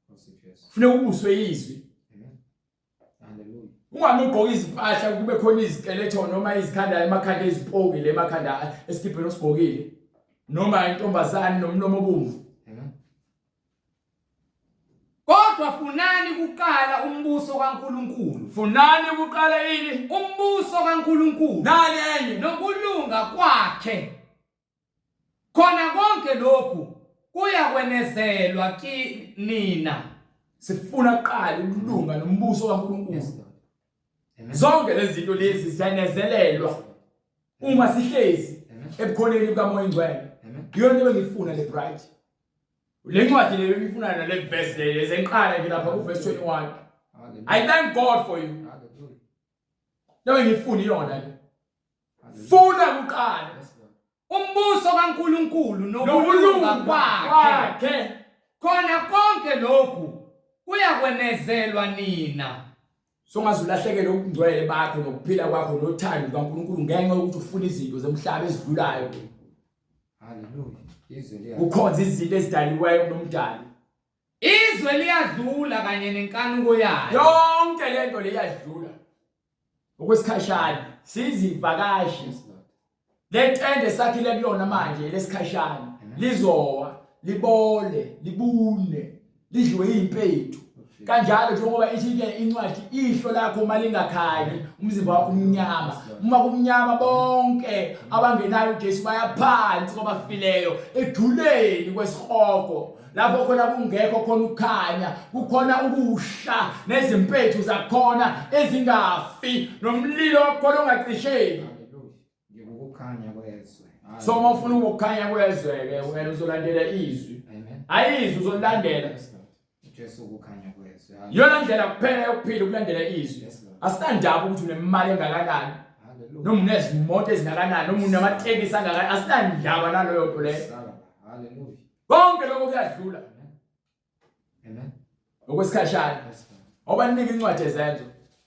Nkosi Jesu. Funeka ubuswe izwi. Amen. Hallelujah. Ungabe ugqoka izimpahla kube khona izikeleto noma izikhanda emakhanda ezipoki le emakhanda esikibheni osigqokile. Noma intombazane nomlomo obomvu. Amen. Kodwa funani kuqala umbuso kaNkulunkulu. Funani kuqala ini? Umbuso kaNkulunkulu. Nani enye? Nokulunga kwakhe. Khona konke lokhu kuyakwenezelwa kinina. Sifuna kuqala ukulunga nombuso kaNkulunkulu. Yes, Lord. Amen. Zonke lezi zinto lezi ziyanezelelwa uma sihlezi Amen. ebukhoneni bukaMoya Ingcwele. Amen. Iyona into engifuna le bright. Le ncwadi le bengifuna nale verse le lezenqala nje lapha ku verse 21. Hallelujah. I thank God for you. Hallelujah. Leyo ngifuna iyona le. Hallelujah. Funa kuqala Yes, Lord. Umbuso kaNkulunkulu nokulunga nokulunga kwakhe. kwakhe. Khona konke lokhu kuyakwenezelwa nina. Songaze ulahlekelwe ubungcwele bakho nokuphila kwakho nothando lukaNkulunkulu ngenxa yokuthi ufuna izinto zemhlaba ezidlulayo. Hallelujah. Izwe liya. Ukhonza izinto ezidaliweyo kunomdali. Izwe liyadlula kanye nenkanuko yayo. Yonke lento leyadlula. Okwesikhashana sizivakashi. Yes, Lord. Le tende sakhile kulona manje lesikhashana lizowa libole libune lidliwe izimpethu. Kanjalo njengoba ithi ke incwadi ihlo lakho uma lingakhanyi umzimba wakho umnyama. Uma kumnyama bonke abangenayo uJesu bayaphansi kwabafileyo ejuleni kwesihogo. Lapho khona kungekho khona ukukhanya, kukhona ukusha nezimpethu zakhona ezingafi nomlilo wakhona ongacisheki. Hallelujah. Ngikukukhanya kwezwe. So uma ufuna ukukhanya kwezwe ke wena uzolandela izwi. Amen. Ayizwi uzolandela. Yes, Lord. Ujesu ukukhanya kwezwe. Iyona ndlela kuphela yokuphila ukulandela izwi. Yes, Lord. Asinandaba ukuthi unemali engakanani Hallelujah. noma unezimoto ezingakanani noma unamatekisi angakanani asinandaba naleyo nto leyo. Sala. Hallelujah. Konke lokho kuyadlula Amen. okwesikhashana. Yes, Lord. Awubanike incwadi ezenzo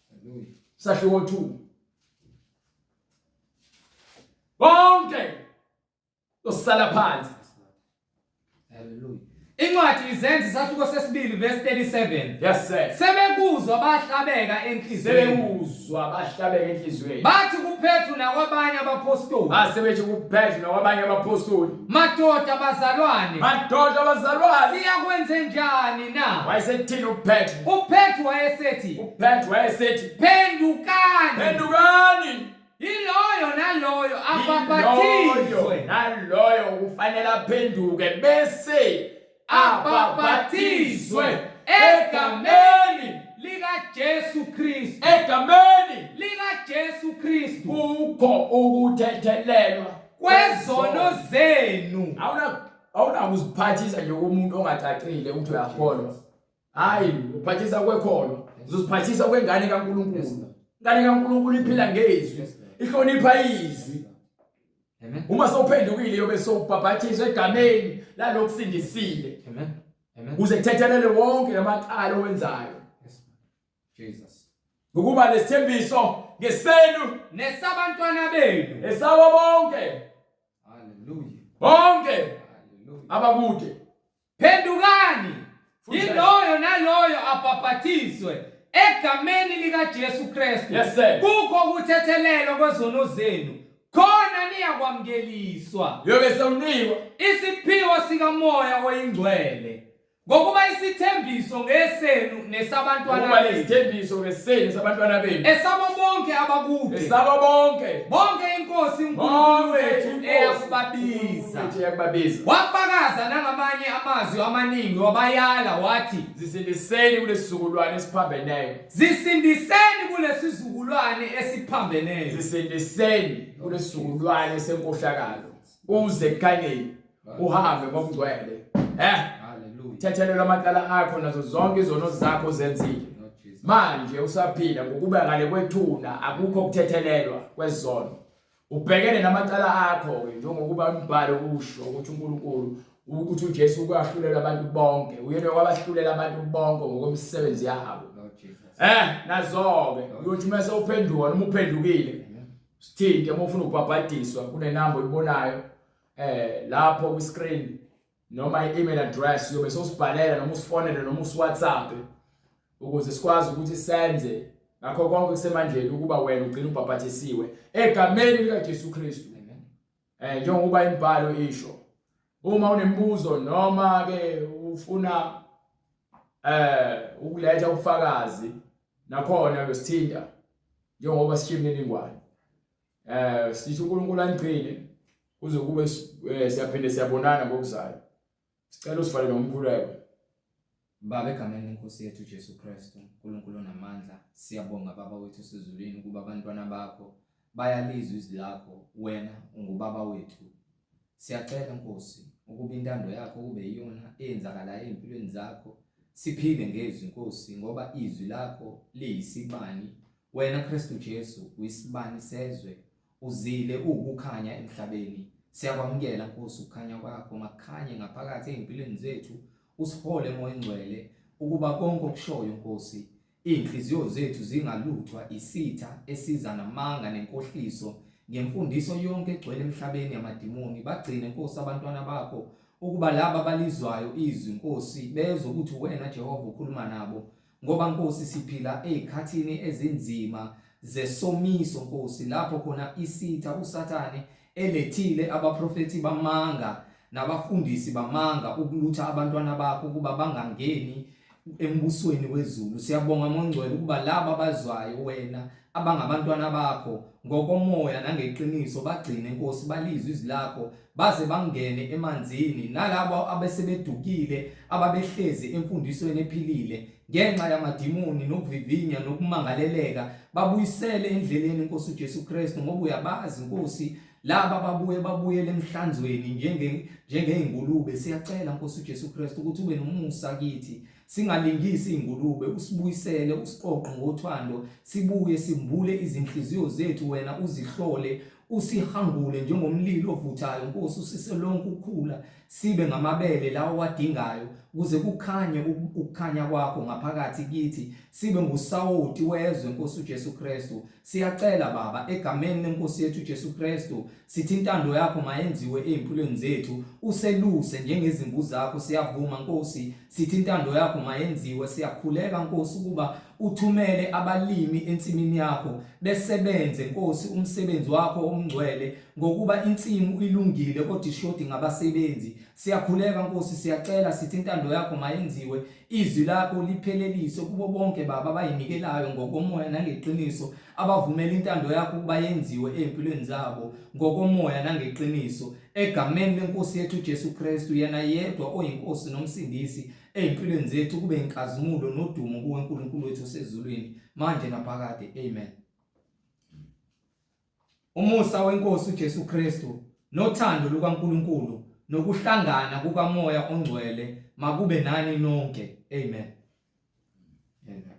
Hallelujah. sahluko 2. Konke osala phansi. Yes, Lord. Hallelujah. Incwadi izenzo isahluko sesibili verse 37. Yes sir. Sebekuzwa bahlabeka enhliziyweni. Sebekuzwa bahlabeka enhliziyweni. Bathi kuPetru nakwabanye abapostoli, Basebethi kuPetru nakwabanye abapostoli. madoda bazalwane, Madoda bazalwane. siyakwenze njani na? Wayesethini uPetru? UPetru wayesethi, UPetru wayesethi phendukani, phendukani. yiloyo naloyo Yiloyo abhabhathizwe naloyo kufanele aphenduke bese abhabhathizwe abhabhathizwe egameni likaJesu Kristu, egameni likaJesu Kristu kukho ukuthethelelwa kwezono zenu. Awuna awunakuziphathisa nje komuntu ongacacile ukuthi uyakholwa. Hayi, uphathisa kwekholwa. Uzoziphathisa kwengane kaNkulunkulu. Yes, Lord. Ingane kaNkulunkulu iphila ngezwi. Yes, Lord. Ihlonipha izwi. Amen. Uma sowuphendukile yobe sowubhabhathiswa egameni lalokusindisile. Amen. Amen. Kuze kuthethelele wonke lamacala owenzayo. Yes. Jesus. Ngokuba lesithembiso ngesenu nesabantwana benu esabo bonke. Hallelujah. Bonke. Hallelujah. Abakude. Phendukani, yiloyo naloyo abhabhathiswe egameni likaJesu Kristu. Yes, sir. Kukho ukuthethelelwa kwezono zenu, khona niyakwamukeliswa Yobe sewunikwa isiphiwo sikaMoya oyiNgcwele. Ngokuba isithembiso ngesenu nesabantwana Ngokuba benu. lesithembiso ngesenu sabantwana benu. Esabo bonke abakude. Esabo bonke. Bonke inkosi uNkulunkulu wethu eyakubabiza. Wethu eyakubabiza. Wafakaza nangamanye amazwi amaningi wabayala wathi, Zisindiseni kulesizukulwane esiphambeneyo. Zisindiseni kulesizukulwane esiphambeneyo. Zisindiseni kulesizukulwane senkohlakalo. Uze ekukhanyeni uhambe ngokungcwele. Eh? Hallelujah. Thethelelwa amacala akho nazo zonke izono zakho ozenzile. Lord Jesus. Manje usaphila ngokuba ngale kwethuna akukho ukuthethelelwa kwezono. Ubhekene namacala akho ke njengokuba umbhalo usho ukuthi uNkulunkulu ukuthi uJesu ukwahlulela abantu bonke. Uyena okwabahlulela abantu bonke ngokwemisebenzi yabo. Lord Jesus. Eh nazo ke uyothi uma sewuphenduka noma uphendukile sithinte uma ufuna ukubhabhadiswa kunenamba oyibonayo eh lapho kwi screen noma i-email address uyobe sewusibhalela noma usifonele noma usiWhatsApp ukuze sikwazi ukuthi senze ngakho konke kusemandleni ukuba wena ugcine ubhabhathisiwe egameni likaJesu Kristu. Eh njengoba imibhalo isho uma unemibuzo noma ke ufuna eh ukuletha ubufakazi nakhona uyosithinta njengoba sishiya imininingwane. Eh sithi uNkulunkulu anigcine kuze kube eh, siyaphinde siyabonana ngokuzayo. Sicela usivale nomkhuleko. Baba egameni lenkosi yethu Jesu Kristu, uNkulunkulu onamandla, siyabonga Baba wethu osezulwini ukuba abantwana bakho bayalizwa izwi lakho, wena ungubaba wethu. Siyacela Nkosi ukuba intando yakho kube iyona eyenzakalayo ezimpilweni zakho. Siphile ngezwi Nkosi ngoba izwi lakho liyisibani. Wena Kristu Jesu uyisibani sezwe. Uzile uwukukhanya emhlabeni. Siyakwamukela Nkosi ukukhanya kwakho makukhanye ngaphakathi ezimpilweni zethu. Usihole Moya Oyingcwele ukuba konke okushoyo Nkosi Izinhliziyo zethu zingaluthwa isitha esiza namanga nenkohliso ngemfundiso yonke egcwele emhlabeni yamadimoni. Bagcine, Nkosi, abantwana bakho ukuba laba abalizwayo izwi, Nkosi, bezwe ukuthi wena, Jehova, ukhuluma nabo. Ngoba, Nkosi, siphila ezikhathini ezinzima zesomiso, Nkosi, lapho khona isitha, uSathane, elethile abaprofethi bamanga nabafundisi bamanga ukulutha abantwana bakho ukuba bangangeni embusweni wezulu. Siyabonga Mongcwele ukuba laba abazwayo wena abangabantwana bakho ngokomoya nangeqiniso bagcine Nkosi balizwe izwi lakho baze bangene emanzini nalabo abesebedukile ababehlezi emfundisweni ephilile ngenxa yamadimoni nokuvivinya nokumangaleleka babuyisele endleleni Nkosi uJesu Kristu ngoba uyabazi Nkosi laba babuye babuyele emhlanzweni njenge njengezingulube siyacela Nkosi uJesu Kristu ukuthi ube nomusa kithi singalingisi izingulube usibuyisele usiqoqe ngothando sibuye simbule izinhliziyo zethu wena uzihlole usihangule njengomlilo ovuthayo Nkosi usise lonke ukhula sibe ngamabele lawo wadingayo ukuze kukhanye ukukhanya kwakho ngaphakathi kithi sibe ngusawoti wezwe Nkosi uJesu Kristu Siyacela Baba, egameni leNkosi yethu uJesu Kristu, sithi intando yakho mayenziwe ezimpilweni zethu, useluse njengezimvu zakho. Siyavuma Nkosi, sithi intando yakho mayenziwe. Siyakhuleka Nkosi ukuba uthumele abalimi ensimini yakho, besebenze Nkosi umsebenzi wakho omngcwele, ngokuba insimu ilungile kodwa ishodi ngabasebenzi. Siyakhuleka Nkosi, siyacela sithi intando yakho mayenziwe. Izwi lakho lipheleliswe kubo bonke Baba abayinikelayo ngokomoya nangeqiniso, abavumela intando yakho ukuba yenziwe ezimpilweni zabo ngokomoya nangeqiniso. Egameni leNkosi yethu uJesu Kristu, yena yedwa oyiNkosi noMsindisi ezimpilweni zethu, kube inkazimulo nodumo kuwe Nkulunkulu wethu osezulwini, manje naphakade. Amen. Umusa weNkosi uJesu Kristu, nothando lukaNkulunkulu, nokuhlangana kukaMoya oNgcwele makube nani nonke. Amen. Amen.